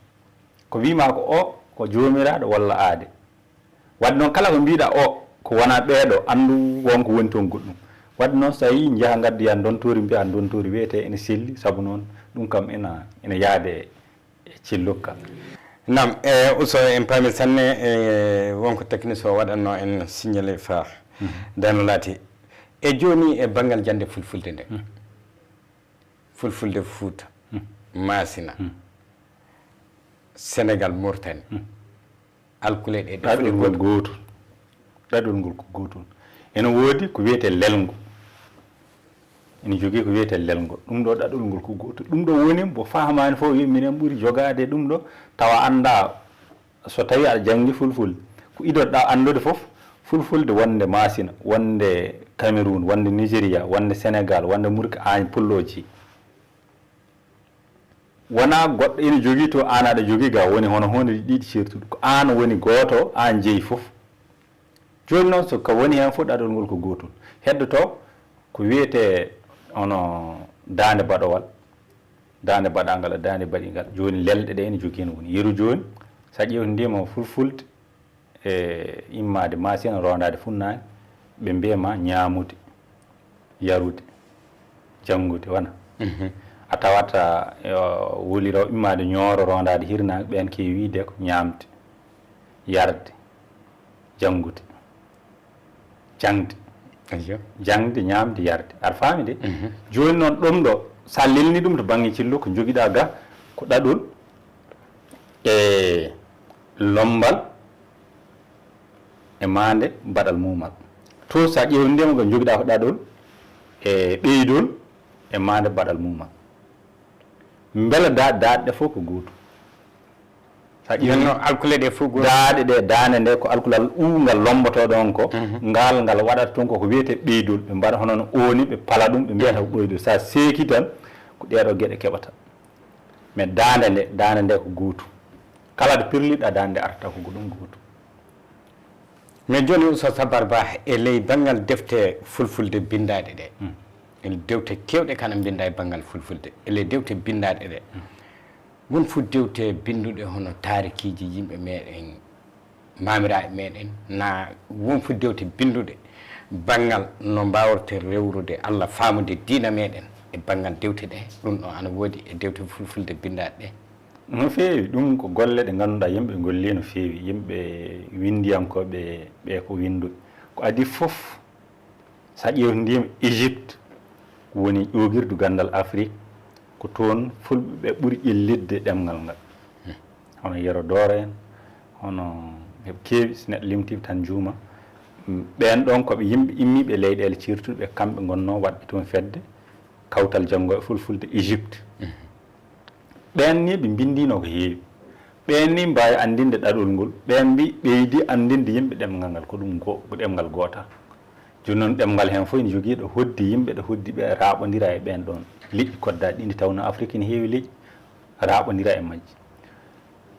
Ko wii ma ko o, ko joomiraaɗo walla aade. Wadde noon kala ko mbiɗa o, ko wona ɓeeɗo, anndu won ko woni toon goɗɗum. Wadde noon so tawi njaha ngaddoya ndontoori, mbiya ndontoori wiyete ene selli, sabu noon ɗum kam ina, ina yaade e, e celluka. Naam, e, Oustaz, en paami sanne, e, wonko technicien o waɗatno en signalé fa dano laati. E jooni e banngal jannde fulfulde nde. Fulfulde Fuuta, Maasina, Senegal, Mauritanie. Alkule ɗe, ɗe ɗaɗol ngol gootol. Ɗaɗol ngol ko gootol. Ene woodi ko wiyetee lelngo. Ene jogii ko wiyetee lelngo. Ɗum ɗo ɗaɗol ngol ko gootol. Ɗum ɗo woni mbo fahamaani fof wi minen ɓuri jogaade ɗum ɗo, tawa anndaa so tawi aɗa janngi fulfulde. Ko idoɗa anndude fof, fulfulde wonde Maasina, wonde Cameroun, wonde Nigeria, wonde Senegal, wonde Mauritanie, pullo ji. Wonaa goɗɗo ina jogii to, aan aɗa jogii ga, woni hono huunde ɗiɗi ceertuɗo. Ko aan woni gooto, aan jeyi fof. Jooni noon, so ka woni heen fof, ɗaɗol ngol ko gootol. Heddoto ko wiyetee hono daande baɗowal, daande baɗangal, daande baɗingal. Jooni lelɗe ɗe ina jogii no woni. Yeru jooni, so a ƴeewtidiima fulfulde, e immaade Maasina, rondaade funnaange, ɓe mbiya ma ñaamude, yarude, janngude, wona. A tawata, e, wuliro immaade Ñooro, rondaade hirnaange, ɓeen keewi wiide ko ñaamde, yarde, janngude, jaŋde. Ayyo. Jaŋde, ñaamde, yarde. Aɗa faami de? Jooni noon ɗum ɗo, so a lelni ɗum to bannge cillo, ko njogiɗa ga, ko ɗaɗol, e lombal, e maande baɗal muumal. To, so a ƴeewndima ko njogiɗa ko ɗaɗol, e ɓeydol, e maande baɗal muumal. Mbela da-, daaɗe ɗe fof ko gootum. So a ƴeewi, nenno alkule ɗe fof gootum. Daaɗe ɗe, daande nde ko alkulal uungal lombotoɗo on ko, ngal, ngal waɗata toon koko wiyetee ɓeydol. Ɓe mbaɗa hono no ooni, ɓe pala ɗum, ɓe mbiyata ko ɓoydol. So a seeki tan, ko ɗeeɗo geɗe keɓata. Mais daande nde, daande nde ko gootum. Kala ɗo pirliɗa daande nde artata ko ɗum gootum. Mais jooni, Oustaz Sabar Bah, e ley banngal defte fulfulde binndaaɗe ɗe, e dewte keewɗe kana mbinnda e banngal fulfulde, e ley dewte binndaaɗe ɗe, won fof dewte binnduɗe hono taarikiiji yimɓe meɗen, maamiraaɓe meɗen, na won fof dewte binnduɗe banngal no mbaawreten rewrude Allah, faamude diina meɗen e banngal dewte ɗe, ɗum ɗo ana woodi e dewte fulfulde binndaaɗe ɗe? No feewi, ɗum ko golle ɗe ngannduɗaa yimɓe ngolli no feewi, yimɓe winndiyankooɓe ɓe ko winnduɓe. Ko adii fof, so a ƴeewtidiima Égypte, ko woni ƴoogirdu ganndal Afrik, ko toon fulɓe ɓe ɓuri ƴellitde ɗemngal ngal. Hono Yero Dooro en, hono heɓe keewi, so neɗɗo limtiima tan juuma. Ɓeen ɗoon ko ɓe yimɓe immiiɓe leyɗeele ceertuɗe, kamɓe ngonnoo waɗɓe toon fedde kawtal janngo e fulfulde Égypte. Ɓeen ni ɓe mbinndiino ko heewi. Ɓeen ni mbaawi anndinde ɗaɗol ngol. Ɓeen mbi-, ɓeydi anndinde yimɓe ɗemngal ngal, ko ɗum go-, ko ɗemngal gootal. Jooni noon ɗemngal heen fof ene jogii ɗo hoddi yimɓe, ɗo hoddi ɓe raaɓondira e ɓeen ɗoon. Leƴƴi koddaaɗi ɗi, nde tawnoo Afrik ene heewi leƴƴi, raaɓondira e majji.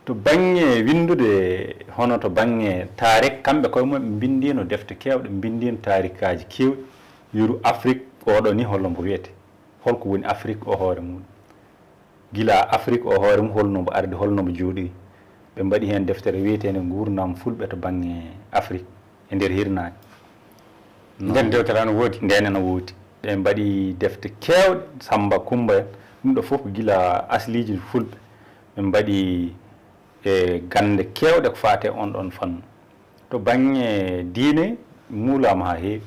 To bannge winndude, hono to bannge taariik, kamɓe koye mumen ɓe mbinndiino defte keewɗe, ɓe mbinndiino taariikaaji keewɗi. Yeru Afrik, oɗo ni holno mbo wiyetee? Holko woni Afrik o hoore mum? Gila Afrik o hoore mum, holno mbo ardi, holno mbo jooɗiri? Ɓe mbaɗi heen deftere wiyeteende Nguurndam Fulɓe to bannge Afrik e nder hirnaange. Nden dewtere ana woodi? Nden ana woodi. Ɓe mbaɗi defte keewɗe, Sammba Kummba en. Ɗum ɗo fof ko gila asliiji Fulɓe. Ɓe mbaɗi e gannde keewɗe ko faati e on ɗon fannu. To bannge diine, muulaama haa heewi.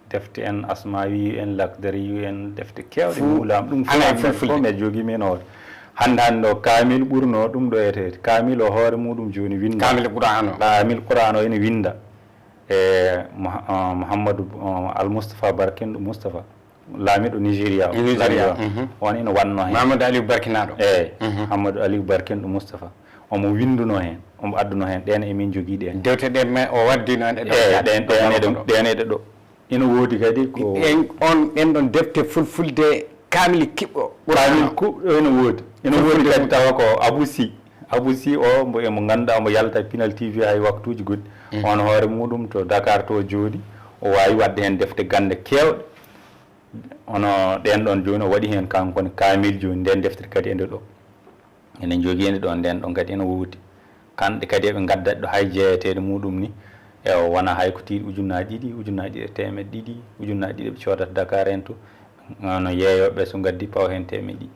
Defte en, Asmaawiyu en, Lakdariyu en, defte keewɗe muulaama. Ɗum fof ana e fulfulde. Fof mbeɗa jogii min hoore. Hannde hannde o, kaamil ɓurno ɗum ɗo etee. Kaamil o hoore muɗum jooni winnda. Kaamil Qur'aan o. Kaamil Qur'aan o ene winnda. E Muha-, ah, Muhammadu, ah, Al Mustafa Barkinɗo Mustafa. laamiiɗo Nigeria o. Nigeria, mhm. On ina waɗno heen. Mamadou Aliou Barkinaaɗo. Eeyi, mhm. Hamadou Aliou Barkinɗo Moustapha. Omo winnduno heen, omo adduno heen, ɗeen emin njogii ɗeen. Dewte ɗe ma o waddino en e ɗo. Eeyi, ɗeen, ɗeen eɗe ɗo. Ina woodi kadi ko en, on, ɗen ɗon defte fulfulde, kaamil kiɓɓo. Kaamil kuɓɗo ina woodi. Ina woodi kadi tawa ko Abou Sy. Abou Sy o, mbo, emo ngannduɗaa, omo yalta Pinal T V hay waktuuji goɗɗi. Mm. On hoore muɗum to Dakar to jooɗi. O waawi waɗde heen defte gannde keewɗe. Hono ɗeen ɗon jooni o waɗi heen kanko ne kaamil jooni, ndeen deftere kadi e nde ɗo. Ene njogii nde ɗon, ndeen ɗon kadi ene woodi. Kamɓe kadi eɓe ngadda ɗo hay jeeyeteeɗo muɗum ni. E o wona hay ko tiiɗi ujunnaaji ɗiɗi, ujunnaaji ɗiɗi e teemeɗɗe ɗiɗi, ujunnaaji ɗiɗi ɓe coodata Dakar en to. Hono yeeyooɓe so ngaddi pawa heen teemeɗɗe ɗiɗi.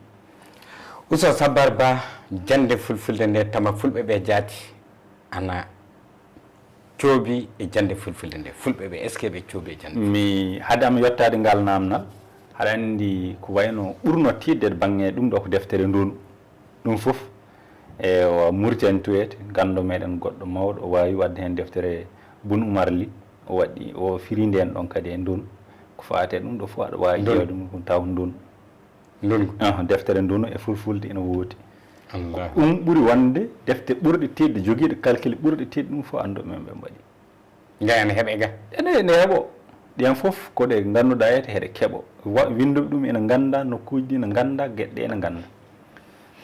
Oustaz Sabbar Ba, jannde fulfulde nde tama fulɓe ɓe jaati ana coobi e jannde fulfulde nde. Fulɓe ɓe, est-ce que ɓe coobi e jannde? Mi, hade am yottaade ngal naamnal, aɗa anndi ko wayno ɓurno tiiɗde bannge ɗum ɗo ko deftere ndonu. Ɗum fof, e o Mauritanie toyeede, ganndo meɗen goɗɗo mawɗo, o waawi waɗde heen deftere Boun Oumar Ly, o waɗi, o firi ndeen ɗon kadi e ndonu. Ko faati e ɗum ɗo fof aɗa waawi Ndonu. Ƴeewde ɗum ko taw ndonu. Ndonu. Ah, deftere ndonu e fulfulde ina woodi. Allahu. Ɗum ɓuri wonde defte ɓurɗe tiiɗde, jogiiɗe calcul ɓurɗe tiiɗde, ɗum fof annduɓe men ɓe mbaɗi. Nga ene heɓe ga? Ene, ene heɓo. Ɗen fof ko ɗe ngannduɗaa ete heɗe keɓo. Wa-, winnduɓe ɗum ina ngannda, nokkuuji ɗi ina ngannda, geɗe ɗe ina ngannda.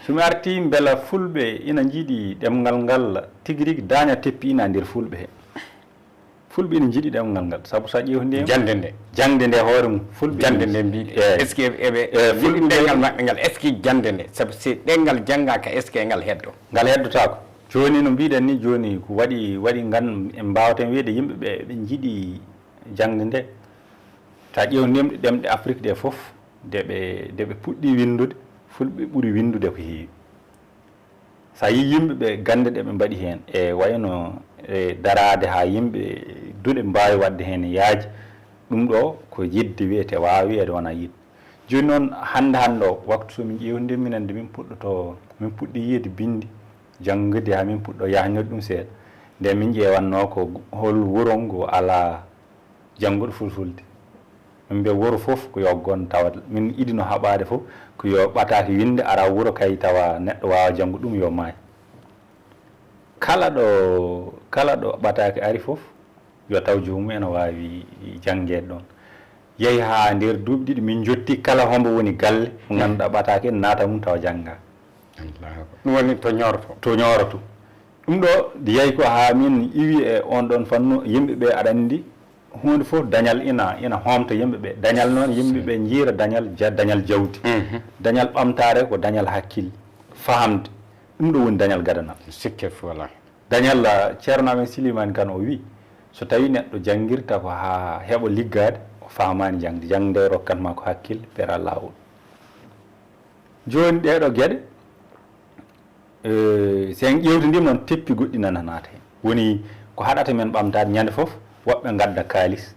So mi artii, mbela fulɓe ina njiɗi ɗemngal ngal tigi rigi, daaña teppi ina nder fulɓe he. Fulɓe ina njiɗi ɗemngal ngal, sabu so a ƴeewtii nde. Jannde nde. Jaŋde nde hoore mum, fulɓe ina njiɗi. Jannde nde mbiɗe. Eeyi. Est-ce que eɓe, eeyi, njiɗi fulɓe ɗemngal maɓɓe ngal, est-ce que jannde nde? Sabu si ɗemngal janngaaka, est-ce que ngal heddo? Ngal heddotaako. Jooni no mbiɗen ni, jooni ko waɗi, waɗi ngan, en mbaawten wiide yimɓe ɓe, ɓe njiɗi jaŋde nde. So a ƴeew ndemɗe, ɗemɗe Afrik ɗe fof, nde ɓe, nde ɓe puɗɗi winndude, fulɓe ɓuri winndude ko heewi. So a yii yimɓe ɓe gannde ɗe ɓe mbaɗi heen, e wayno, e daraade haa yimɓe duɗe mbaawi waɗde heen yaaji, ɗum ɗo ko yiɗde wiyetee, waawaa wiyeede wonaa yiɗde. Jooni noon, hannde hannde o waktu, so min ƴeewtii minen, nde min puɗɗotoo, min puɗɗi yiyeede binndi, janngude haa min puɗɗoo yaajnude ɗum seeɗa. Nde min ƴeewatnoo ko hol wuro ngo alaa jannguɗo fulfulde. Min mbiya wuro fof ko yo gon tawa, min idino haɓaade fof ko yo ɓataake winnde ara wuro kay tawa neɗɗo waawa janngude ɗum yo maay. Kala ɗo, kala ɗo ɓataake ari fof, yo taw joomum ene waawi janngeede ɗoon. Yehi haa nder duuɓi ɗiɗi, min njotti kala hombo woni galle, mo ngannduɗaa ɓataake ene naata mum tawa janngaa. Allahu akbar. Ɗum woni to ñooroto. To ñooroto. Ɗum ɗo yehi ko haa min iwi e on ɗon fannu, yimɓe ɓe aɗa anndi, huunde fof dañal ina, ina hoomta yimɓe ɓe. Dañal noon, yimɓe ɓe njiira dañal ja-, dañal jawdi. Mhm. Dañal ɓamtaare ko dañal hakkille, faamde. Ɗum ɗo woni dañal gadanal. Sikke fof alaa. Dañal, ah, Ceerno Amen Silimaani Kan o wi, so tawi neɗɗo janngirta ko haa heɓa liggaade, o faamaani jaŋde. Jaŋde nde rokkat ma ko hakkille, peeral laawol. Jooni ɗee ɗo geɗe, eh, so en ƴeewtindii noon, teppi goɗɗi nana naata heen. Woni ko haɗata men ɓamtaade ñande fof, woɓɓe ngadda kaalis.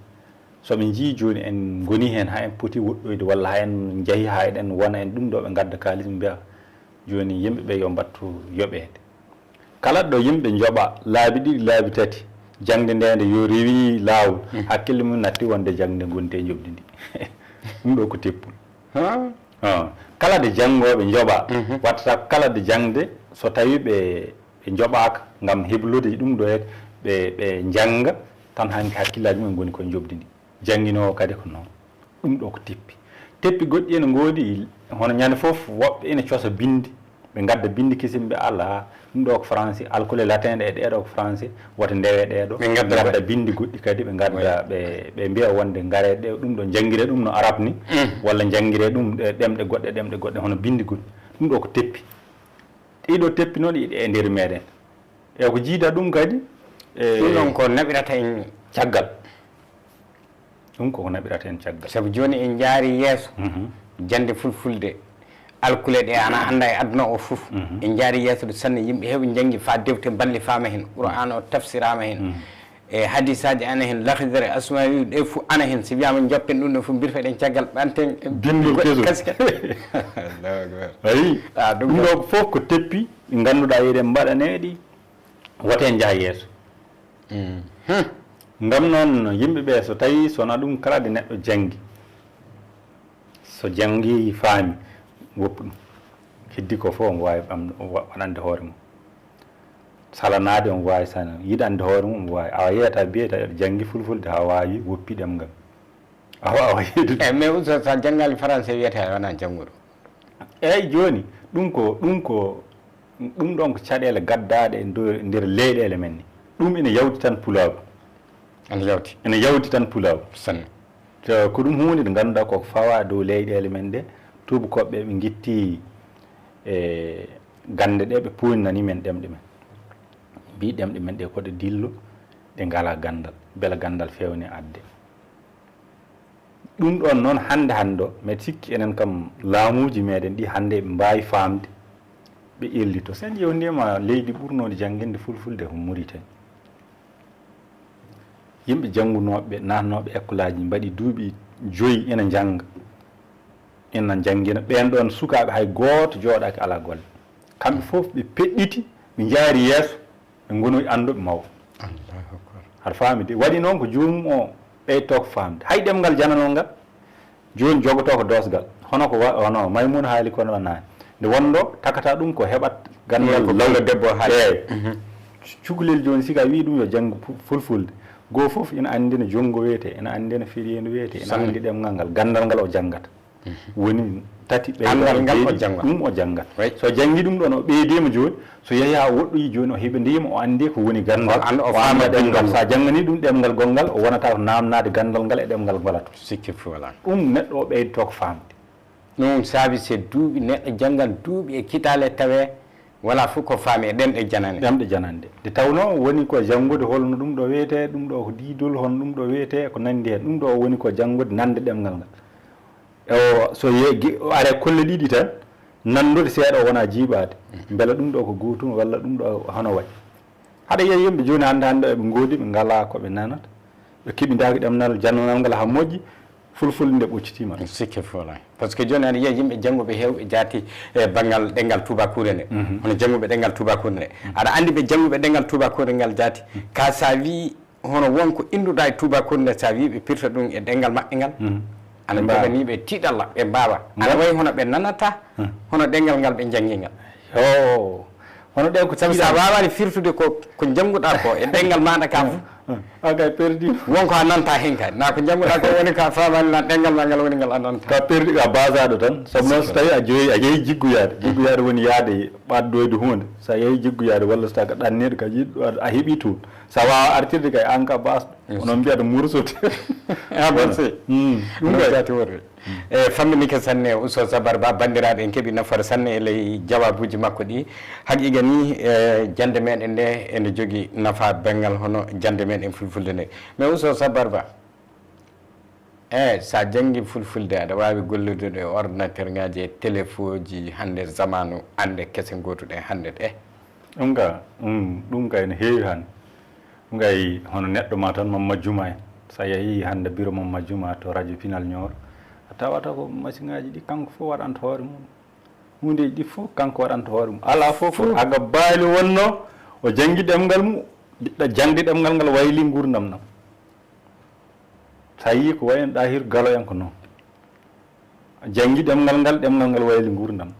So ɓe njii jooni en ngoni heen, haa en poti woɗɗoyde, walla haa en njahi haa eɗen wona en ɗum ɗo, ɓe ngadda kaalis, ɓe mbiya jooni yimɓe ɓe yo mbattu yoɓeede. Kala ɗo yimɓe njoɓa laabi ɗiɗi, laabi tati, jaŋde nde nde yo rewi laawol, mhm, hakkille mum natti wonde jaŋde ngonte njoɓdi ndi. Ɗum ɗo ko teppol. Ha? Ah. Kala de janngooɓe njoɓa, mhm, watta kala de jaŋde, so tawi ɓe, ɓe njoɓaaka ngam heblude ɗum ɗo, ɓe, ɓe njannga, tan hanki hakkillaaji mum ngoni koye njoɓdi ndi. Jannginoowo kadi ko noon. Ɗum ɗo ko teppi. Teppi goɗɗi ene ngoodi, hono ñande fof woɓɓe ene cosa binndi, ɓe ngadda binndi kesin ɓe ala, ɗum ɗo ko français, alkule latin ɗe, ɗee ɗo ko français, wota ndewe ɗee ɗo. Ɓe ngadda binndi goɗɗi kadi, ɓe ngadda, ɓe, ɓe mbiya wonde ngare ɗe, ɗum ɗo njanngire ɗum no arab ni, mm, walla njanngire ɗum ɗe ɗemɗe goɗɗe, ɗemɗe goɗɗe, hono binndi goɗɗi. Ɗum ɗo ko teppi. Ɗii ɗo teppi noon, ɗi e nder meɗen. E ko jiida ɗum kadi, e ɗum ɗon ko naɓirata en caggal. Ɗum koko naɓirata en caggal. Sabu jooni en njaari yeeso, mhm, jannde fulfulde, alkule ɗe ana annda e aduna o fof. Mhm. En njaari yeeso ɗo sanne, yimɓe heɓe njanngi faa dewte mballifaama heen, Qur'aan o tafsiraama heen. Mhm. E hadisaaji ana heen, Laxdari, Asmaawi, ɗe fof ana heen. Si wiyaama njoppen ɗum ɗo fof, mbirfeɗen caggal, ɓanten binndol keso. Kaske. Allahu akbar. Ayi, ah, ɗum ɗum ɗo ɗo fof ko teppi ɗi ngannduɗaa eɗen mbaɗaneeɗi, wote en njaha yeeso. Mhm. Ngam noon, yimɓe ɓe, so tawii so wonaa ɗum, kala de neɗɗo janngi, So janngi, faami, woppu ɗum. Heddi ko fof omo waawi ɓam-, wa-, waɗande hoore mum. Salanaade omo waawi, sana yiɗande hoore mum omo waawi. Awa yeeyata biyata aɗa janngi fulfulde haa waawi woppi ɗemngal. Awa, awa yeeyde. Eyi, mais Oustaz, so a janngaali français wiyata a wonaa jannguɗo. Eyi, jooni, ɗum ko, ɗum ko, ɗum ɗoon ko caɗeele gaddaaɗe e ndo-, nder leyɗeele men ni. Ɗum ene yawti tan pulaagu. Ene yawti. Ene yawti tan pulaagu. Sanne. Te ko ɗum huunde nde ngannduɗaa ko fawaa dow leyɗeele men ɗe, tuubakooɓe ɓe ngitti e gannde ɗe, ɓe puuninani men ɗemɗe men. Mbii ɗemɗe men ɗe ko ɗe dillo, ɗe ngalaa ganndal, mbela ganndal feewne adde. Ɗum ɗoon noon hannde hannde o, mbeɗa sikki enen kam laamuuji meɗen ɗi hannde ɓe mbaawi faamde, ɓe ellito. So en ƴeewndiima leydi ɓurnoondi jannginde fulfulde ko Mauritanie. Yimɓe janngunooɓe, naatnooɓe ekkolaaji, mbaɗi duuɓi joyi ina njannga, ina njanngina. Ɓeen ɗoon sukaaɓe hay gooto jooɗaaki alaa golle. Kamɓe fof ɓe peɗɗiti, ɓe njaari yeeso, ɓe ngonoyi annduɓe mawɓe. Allahu akbar. Aɗa faami de? Waɗi noon ko joomum o ɓeytoo ko faamde. Hay ɗemngal jananol ngal, jooni jogotoo ko doosgal. Hono ko wa-, hono Maymuuna haali kono naane. Nde wonno takata ɗum ko heɓat ganndal. Ɗum ko law. Pullo debbo haali. Eey. Mhm. Cukalel jooni, si ka wii ɗum yo janngu pu-, fulfulde, goo fof ina anndi no junngo wiyetee, ina anndi no firiindu wiyetee, ina Sanne. Anndi ɗemngal ngal, ganndal ngal o janngata. Mhm. Woni tati ɓe Anndal ngal o janngat. Ɗum o janngat. Oui. So janngi ɗum ɗoon, o ɓeydiima jooni, so yehi haa woɗɗoyi jooni, o heɓindiima, o anndi ko woni ganndal, O an-, o o annda faama ɗemngal. Ɗemngal. So a janngani ɗum ɗemngal gonngal, o wonata ko naamnaade ganndal ngal e ɗemngal ngal to. Sikki fof alaa. Ɗum neɗɗo o ɓeydotoo ko faamde. Ɗum saabi so duuɓi neɗɗo janngan duuɓi e kitaale tawee wala fof ko faami e ɗemɗe janane. Ɗemɗe janande. Nde tawnoo woni ko janngude holno ɗum ɗo wiyetee, ɗum ɗo ko diidol, hono ɗum ɗo wiyetee, ko nanndi heen. Ɗum ɗo woni ko janngude nande ɗemngal ngal. E o, so ye-, gi-, o are kolle ɗiɗi tan, nanndude seeɗa o wona jiiɓaade. Mbela ɗum ɗo ko gootum walla ɗum ɗo hono wayi. Haɗa yiya yimɓe jooni hannde hannde eɓe ngoodi, ɓe ngalaa ko ɓe nanata. Ɓe keɓindaaki ɗemngal jannanal ngal haa moƴƴi, fulfulde nde ɓoccitiima. Sikke fof alaa. Par ce que jooni aɗa yiya yimɓe jannguɓe heewɓe jaati e banngal ɗemngal tuubakore nde. Mhm. Hono jannguɓe ɗemngal tuubakore nde. Mhm. Aɗa anndi ɓe jannguɓe ɗemngal tuubakore ngal jaati. Mhm. Ka so a wii hono won ko innduɗaa e tuubakore nde, so a wii ɓe pirta ɗum e ɗemngal maɓɓe ngal. Mhm. Ana Mbaa- joganii ɓe tiiɗalla, ɓe mbaawa. Ana Mbaa- wayi hono ɓe nanata, Hmm. hono ɗemngal ngal ɓe njanngi ngal. Yo, hono ɗe ko Sabu so a tiiɗalla. Waawaani firtude ko, ko njannguɗaa ko e ɗemngal maaɗa ka fof. Hmm. A kay perdi. Won ko a nanta heen kay. Na ko njannguɗaa ko woni ko a faamaani, na ɗemngal maa ngal woni ngal a nanta. Ka perdi, ka baasaaɗo tan. Sabu noon so tawii a joyi, a yehi jiggoyaade. Jiggoyaade woni yahde ɓaddoyde huunde. So a yehi jiggoyaade walla so tawi ko ɗanniiɗo ka yiɗɗo, a, a heɓii toon. So a waawaa artirde kay, aan ka baasɗo. Yes. Onon mbiyata mursude. Ah, bon, si. Hmm. Ɗum ɗum kay. Jaati worre. E famminike sanne, Oustaz Sabar Ba, banndiraaɓe en keɓi nafoore sanne e ley jawaabuuji makko ɗi. Haqiiqa ni, e jannde meɗen nde ene jogii nafa banngal hono jannde meɗen fulfulde nde. Mais Oustaz Sabar Ba, e so a janngi fulfulde, aɗa waawi gollude e ordinateur ŋaaji e telefooji hannde, zamaanu hannde kese ngootuɗen hannde ɗe. Ɗum ka, mm, ɗum ka ene heewi hannde. Ngay hono neɗɗo ma tan Mamma Juma en. So a yahii hannde biro Mamma Juma to radio Pinal Nioro, a tawata ko masiŋaaji ɗi kanko fof waɗanta hoore mum. Huundeeji ɗi fof kanko waɗanta hoore mum. Alaa fof ko Fof. Aga Baali wonno, o janngi ɗemngal mum, ɗa-, jaŋde ɗemngal ngal wayli nguurndam nam. So a yii ko wayi no Ɗahiru Galo en ko noon. Janngi ɗemngal ngal, ɗemngal ngal wayli nguurndam.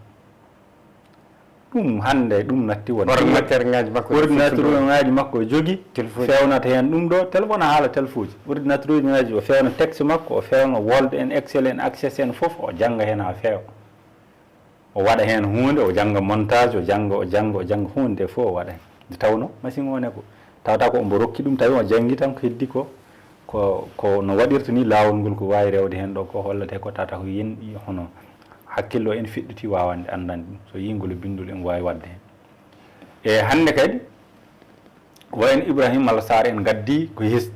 Ɗum hannde, ɗum natti wonde. Ordinateur ŋaaji makko. Ordinateur ŋaaji makko o jogi, Telefooji. Feewnata heen ɗum ɗo, téléphone haala telefooji. Ordinateur ŋaaji o feewna texte makko, o feewna Word en, Excel en, Access en fof, o jannga heen haa feewa. O waɗa heen huunde, o jannga montage, o jannga, o jannga, o jannga huunde nde fof o waɗa heen. Nde tawnoo machine o ne ko, tawata ko ombo rokki ɗum, tawi o janngi tan ko heddi ko, ko, ko no waɗirta ni laawol ngol ko waawi rewde heen ɗo, ko hollata ko tawata ko yimɓe hono hakkillo en feɗɗiti waawande anndande ɗum. So yii ngol binndol en waawi waɗde heen. E hannde kadi, wayno Ibrahima Malla Sarr en ngaddi ko hesɗi.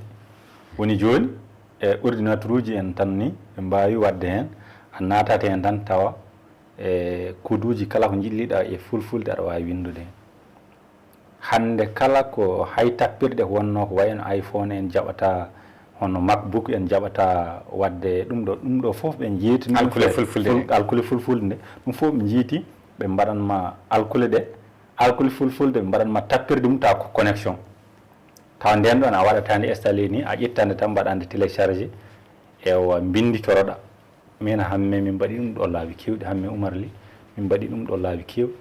Woni jooni, e ordinateur uji en tan ni, ɓe mbaawi waɗde heen. A naatat heen tan tawa, e koduuji kala ko njiɗliɗaa e fulfulde aɗa waawi winndude heen. Hannde kala ko hay tappirɗe ko wonnoo ko wayno iPhone en jaɓata, hono MacBook en jaɓata waɗde ɗum ɗo, ɗum ɗo fof ɓe njeyti ɗum Alkule ful-, fulfulde ful-, nde. Alkule fulfulde nde. Ɗum fof ɓe njeyti, ɓe mbaɗan ma alkule ɗe. Alkule fulfulde ɓe mbaɗan ma tappirde mum tawa ko connexion. Tawa ndeen ɗoon a waɗata nde installé ni, a ƴetta nde tan mbaɗa nde téléchargé, ewa mbinnditoroɗa. Min hamme min mbaɗi ɗum ɗo laabi keewɗi, hamme Umar Li, min mbaɗi ɗum ɗo laabi keewɗi.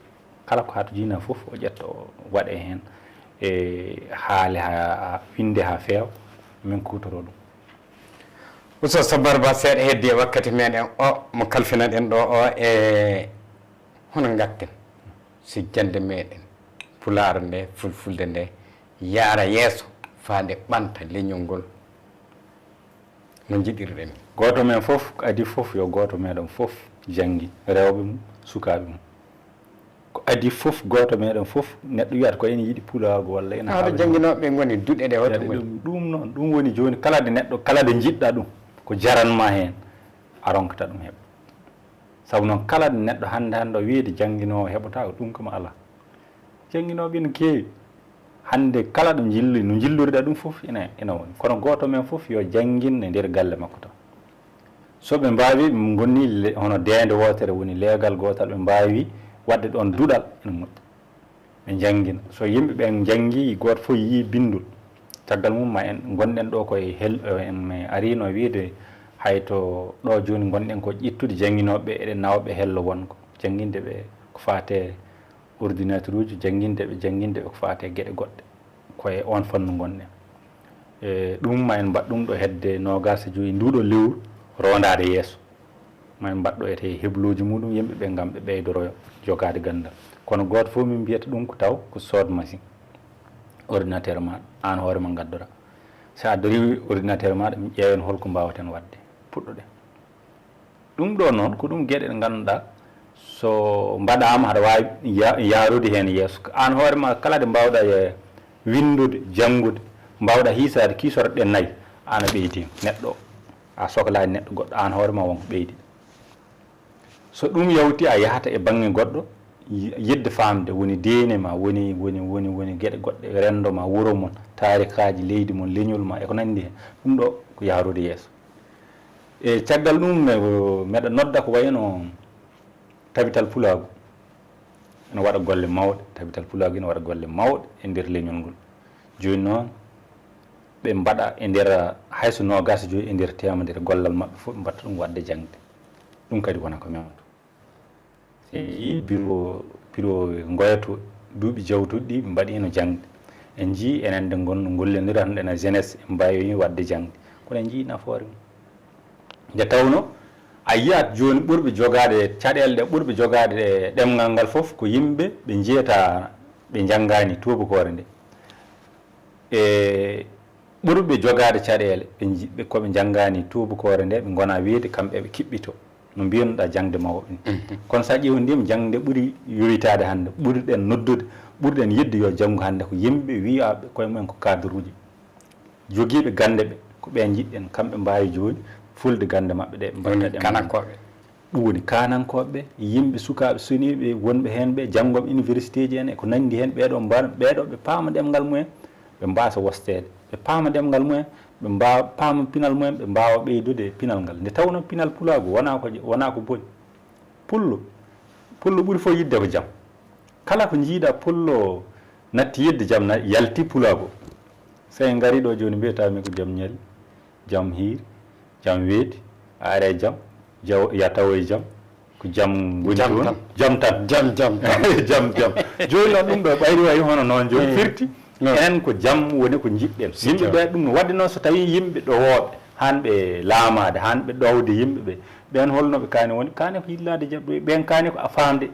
Kala ko hato jina fof o ƴetta o waɗe heen e haale ha winde ha feewa, min kuutoro ɗum. Oustaz Sabar Ba, seeɗa heddi e wakkati meɗen o mo kalfinaɗen ɗo o, e hono ngatten si jannde meɗen pulaar nde, fulfulde nde yaara yeeso faa nde ɓanta leñol ngol no njiɗirɗen? Gooto men fof, ko adii fof yo gooto meɗen fof janngi, rewɓe mum, sukaaɓe mum. Ko adii fof, gooto meɗen fof, neɗɗo wiyata ko ene yiɗi pulaagu walla ene Haɗo jannginooɓe ngoni duɗe ɗe hoto ngoni? Ɗum noon, ɗum woni jooni, kala de neɗɗo, kala de njiɗɗa ɗum, ko jaranma heen, a ronkata ɗum heɓ. Sabu noon, kala neɗɗo hannde hannde o wiide jannginoowo heɓotaako, ɗum kam alaa. Jannginooɓe ina keewi. Hannde kala ɗo njilli, no njilloriɗa ɗum fof ina, ina woni. Kono gooto men fof yo janngin e nder galle makko tan. So ɓe mbaawi, ɓe ngonni le-, hono deende wootere woni leegal gootal, ɓe mbaawi waɗde ɗoon duɗal, ina moƴƴi. Ɓe njanngina. So yimɓe ɓen njanngii, gooto fof yii binndol, caggal mum ma en ngonɗen ɗo koye hel-, en ariino wiide hay to ɗo jooni ngonɗen ko ƴettude jannginooɓe ɓe, eɗen nawa ɓe hello wonko. Jannginde ɓe ko faate ordinateur uji, jannginde ɓe, jannginde ɓe ko faate geɗe goɗɗe. Ko e oon fannu ngonɗen. E ɗum ma en mbaɗ ɗum ɗo hedde noogaas e joyi nduuɗo lewru roondaade yeeso. Ma en mbaɗ ɗo ete heblooji muɗum yimɓe ɓe ngam ɓe ɓeydoroya jogaade ganndal. Kono gooto fof min mbiyata ɗum ko taw ko sood machine, ordinateur ma, aan hoore ma ngaddora. So a darii ordinateur ma, ɗum ƴeewen holko mbaawaten waɗde. Puɗɗoɗen. Ɗum ɗo noon ko ɗum geɗe ɗe ngannduɗaa so mbaɗaama haɗa waawi ya-, yaarude heen yeeso. Aan hoore ma kala ɗe mbaawɗa e winndude, janngude, mbaawɗa hiisaade kiisorɗe ɗe nayi, aan a ɓeydi neɗɗo o. A soklaani neɗɗo goɗɗo, aan hoore ma won ko ɓeydi. So ɗum yawti a yahata e baŋŋe goɗɗo, yi-, yiɗde faamde woni diine ma, woni, woni, woni, woni geɗe goɗɗe, renndo ma, wuro mon, taarikaaji leydi mon, leñol ma e ko nanndi heen. Ɗum ɗo ko yaarude yeeso. E caggal ɗum, me-, meɗa nodda ko wayno Tabital Pulaagu ene waɗa golle mawɗe, Tabital Pulaagu ene waɗa golle mawɗe e nder leñol ngol. Jooni noon, ɓe mbaɗa e nder hay so noogaas e joyi e nder teemedere gollal maɓɓe fof, ɓe mbaɗta ɗum waɗde jaŋde. Ɗum kadi wona ko mewɗo. En njiyii biro, biro ngoyato duuɓi jawtuɗi ɗi ɓe mbaɗiino jaŋde. En njiyii enen nde ngon-, ngollondiran hannde ena jeunesse, en mbaawi waɗde jaŋde. Kono en njiyii nafoore mum. Nde tawnoo, a yiyat jooni ɓurɓe jogaade caɗeele ɗe, ɓurɓe jogaade ɗemngal ngal fof ko yimɓe ɓe njiyataa ɓe njanngaani tuubakoore nde. E ɓurɓe jogaade caɗeele, ɓe nji-, ɓe, ko ɓe njanngaani tuubakoore nde, ɓe ngonaa wiyde kamɓe ɓe kiɓɓitoo. No mbiyanoɗaa jaŋde mawɓe ni. Kono so a ƴeewii ndeen jaŋde ɓuri yowitaade hannde, ɓurɗen noddude, ɓurɗen yiɗde yo janngu hannde ko yimɓe wiyaaɓe koye mumen ko cadre uji. Jogiiɓe gannde ɓe, ko ɓeen njiɗɗen, kamɓe mbaawi jooni fulde gannde maɓɓe ɗe, mbaɗta ɗemngal. Woni kanankooɓe. Ɗum woni kanankooɓe ɓe, yimɓe sukaaɓe seniiɓe wonɓe heen ɓe, janngooɓe université ji en e ko nanndi heen, ɓeeɗo mbar-, ɓeeɗo ɓe paama ɗemngal mumen, ɓe mbaasa wosteede, ɓe paama ɗemngal mumen, ɓe mbaawa paama pinal mumen, ɓe mbaawa ɓeydude e pinal ngal. Nde tawnoo pinal pulaagu wonaa ko, wonaa ko boni. Pullo, pullo ɓuri fof yiɗde ko jam. Kala ko njiiɗaa pullo natti yiɗde jam, na yalti pulaagu. So en ngarii ɗo jooni, mbiyataa mi ko jam ñali, jam hiiri, jam weeti, a ara e jam, jaw-, ya tawo e jam, ko jam woni toon. Jam tan. Jam tan. Jam, jam, jam. Jam, jam. Jooni noon ɗum ɗo ɓayri wayi hono noon jooni firti. Enen ko jam woni ko njiɗɗen. Yimɓe ɓe ɗum no waɗde noon so tawii yimɓe ɗowooɓe, haan ɓe laamaade, haan ɓe ɗowde yimɓe ɓe, ɓeen holno ɓe kaani woni? Kaani ko yillaade jaɓɓe, ɓeen kaani ko a faamde.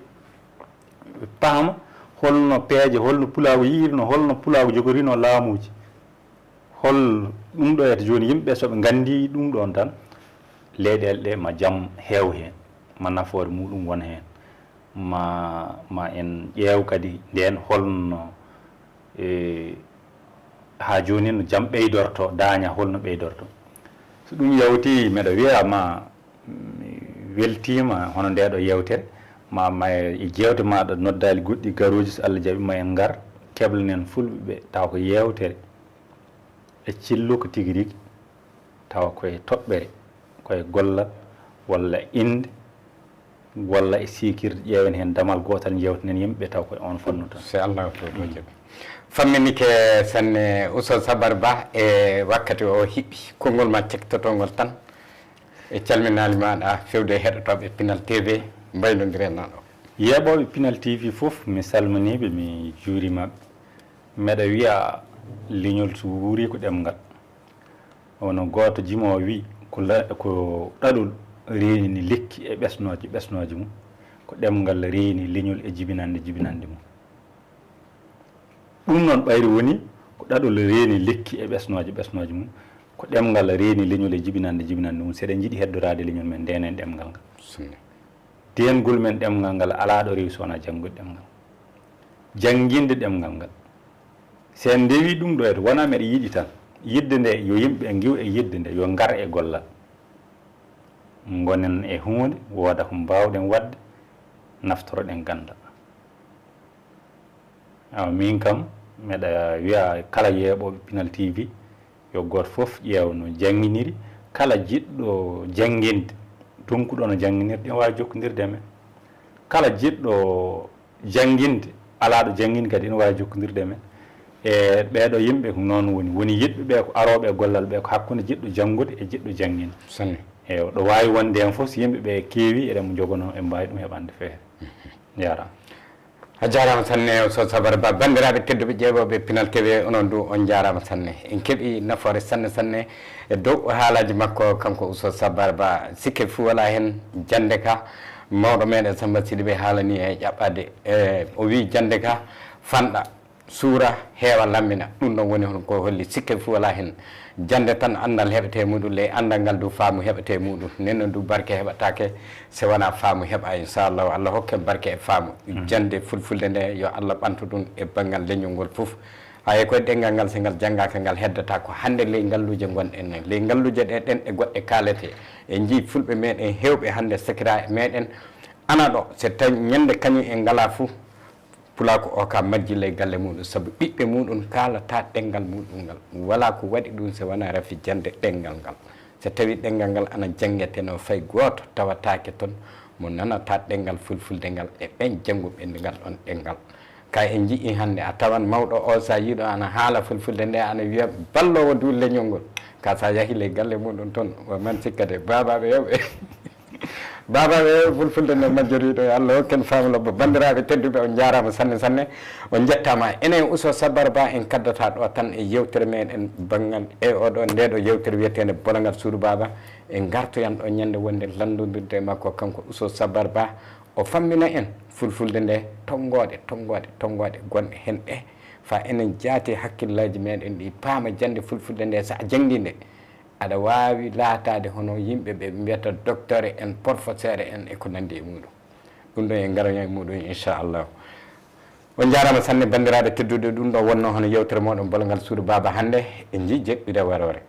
Ɓe paama holno peeje, holno pulaagu yiyirno, holno pulaagu jogorino laamuuji. Hol ɗum ɗo wiyata jooni yimɓe so ɓe nganndii ɗum ɗoon tan, leyɗeele ɗe ma jam heew heen, ma nafoore muɗum won heen, ma, ma en ƴeew kadi ndeen holno, e, haa jooni no jam ɓeydorto, daaña holno ɓeydorto. So ɗum yawti, meɗa wiya ma, mi weltiima hono ndee ɗo yeewtere, ma, ma e jeewte maaɗa noddaali goɗɗi garooji, so Allah jaɓi ma en ngar, keblanen fulɓe ɓe, taw ko yeewtere e cilluka tigi rigi, tawa ko e toɓɓere, ko e gollal, walla innde, walla e siikirde, ƴeewen heen damal gootal, njeewtinen yimɓe ɓe, taw ko e oon fannu tan. So Allah ko ɗo jaɓi. Famminike sanne, Oustaz Sabar Ba, e wakkati o hiɓɓi, konngol ma cektotongol tan. Ɓe calminaali maaɗa fewde e heɗotooɓe Pinal T V, mbaynondiren nan o. Yeeɓooɓe Pinal T V fof, mi salminiiɓe, mi juurimaɓe. Meɗa wiya leñol so wuuri ko ɗemngal. Wano gooto jimoowo wi, ko la-, ko ɗaɗol reenini lekki e ɓesnooje, ɓesnooje mum. Ko ɗemngal reeni leñol e jibinande, jibinande mum. Ɗum noon ɓayri woni ko ɗaɗol reeni lekki e ɓesnooje, ɓesnooje mum. Ko ɗemngal reeni leñol e jibinande, jibinande mum. Seɗen njiɗi heddoraade leñol men, ndenen ɗemngal ngal. Sunna. Deengol men ɗemngal ngal alaa ɗo rewi so wonaa janngude ɗemngal. Jannginde ɗemngal ngal. So en ndewi ɗum ɗo, wonaa meɗa yiɗi tan. Yiɗde nde, yo yimɓe ngiw e yiɗde nde, yo ngar e gollal. Ngonen e huunde, wooda ko mbaawɗen waɗde, naftoroɗen ganndal. Awa, min kam, meɗa wiya kala yeeɓooɓe Pinal T V, yo gooto fof ƴeew no jannginiri. Kala jiɗɗo jannginde, tonkuɗo no jannginirde, ene waawi jokkondirde e men. Kala jiɗɗo jannginde, alaa ɗo janngini kadi, ene waawi jokkondirde e men. E ɓeeɗo yimɓe ko noon woni. Woni yiɗɓe ɓe ko arooɓe e gollal ɓe, ko hakkunde jiɗɗo janngude e jiɗɗo jannginde. Sanne. Eyo, ɗo waawi wonde heen fof, so yimɓe ɓe keewi, eɗen mo njogonoo, en mbaawi ɗum heɓande feere. Njaaraama. A jaaraama sanne, Oustaz Sabar Ba. Banndiraaɓe tedduɓe ƴeeɓooɓe Pinal T V, onon du on njaaraama sanne. En keɓi nafoore sanne, sanne e dow haalaaji makko, kanko Oustaz Sabar Ba. Sikke fuu walaa heen, jannde ka, mawɗo meɗen Samba Sidibé haalani e ƴaɓɓaade. E, o wii jannde ka fanɗa, suura, heewa, lammina. Ɗum ɗon woni hon ko holli sikke fuu walaa heen. Jannde tan anndal heɓetee muɗum, ley anndal ngal du faamu heɓetee muɗum. Nden noon du barke heɓataake so wonaa faamu heɓa, inchallahu. Allah hokken barke e faamu. Jannde fulfulde nde, yo Allah ɓantu ɗum e banngal leñol ngol fof. Hay koye ɗemngal ngal, so ngal janngaaka, ngal heddataa ko. Hannde ley ngalluuje ngonɗen en. Ley ngalluuje ɗe ɗen e goɗɗe kaaletee. En njii fulɓe meɗen heewɓe hannde sakiraaɓe meɗen ana ɗo. So tawi ñannde kañum en ngalaa fof, Pulaaku o ka majji ley galle muɗum, sabu ɓiɓɓe muɗum kaalataa ɗemngal muɗum ngal. Walaa ko waɗi ɗum so wonaa rafi jannde ɗemngal ngal. So tawii ɗemngal ngal ana janngetee no fay gooto tawataake toon mo nanataa ɗemngal fulfulde ngal e ɓen jannguɓe ngal ɗon ɗemngal. Ka en njii hannde, a tawan mawɗo o, so a yiɗo ana haala fulfulde nde, ana wiya balloowo du leñol ngol. Ka so a yahi ley galle muɗum toon, o man sikka de, baabaaɓe yewɓe. Baabaaɓe fulfulde nde majjoriiɗo, yo Allah hokken faamu lobbo. Banndiraaɓe tedduɓe, on njaaraama sanne, sanne. On njettaama. Enen Oustaz Sabar Ba, en kaddata ɗo tan e yewtere meɗen banngal e oɗo, nde ɗo yewtere wiyeteende Bolongal Suudu Baaba. En ngartoyan ɗo ñande wonde lanndondirde e makko, kanko Oustaz Sabar Ba. O fammina en fulfulde nde, tonngooɗe, tonngooɗe, tonngooɗe gonɗe heen ɗe. Fa enen jaati hakkillaaji meɗen ɗi paama jannde fulfulde nde, so a janngii nde, aɗa waawi laataade hono yimɓe ɓe mbiyata docteur en, professeur en e ko nanndi e muɗum. Ɗum ɗo en ngaroyan e muɗum, inchallahu. On njaaraama sanne, banndiraaɓe tedduɓe, ɗum ɗo wonnoo hono yewtere mooɗon Bolongal Suudu Baaba hannde. En njii jeɗɗude waroore.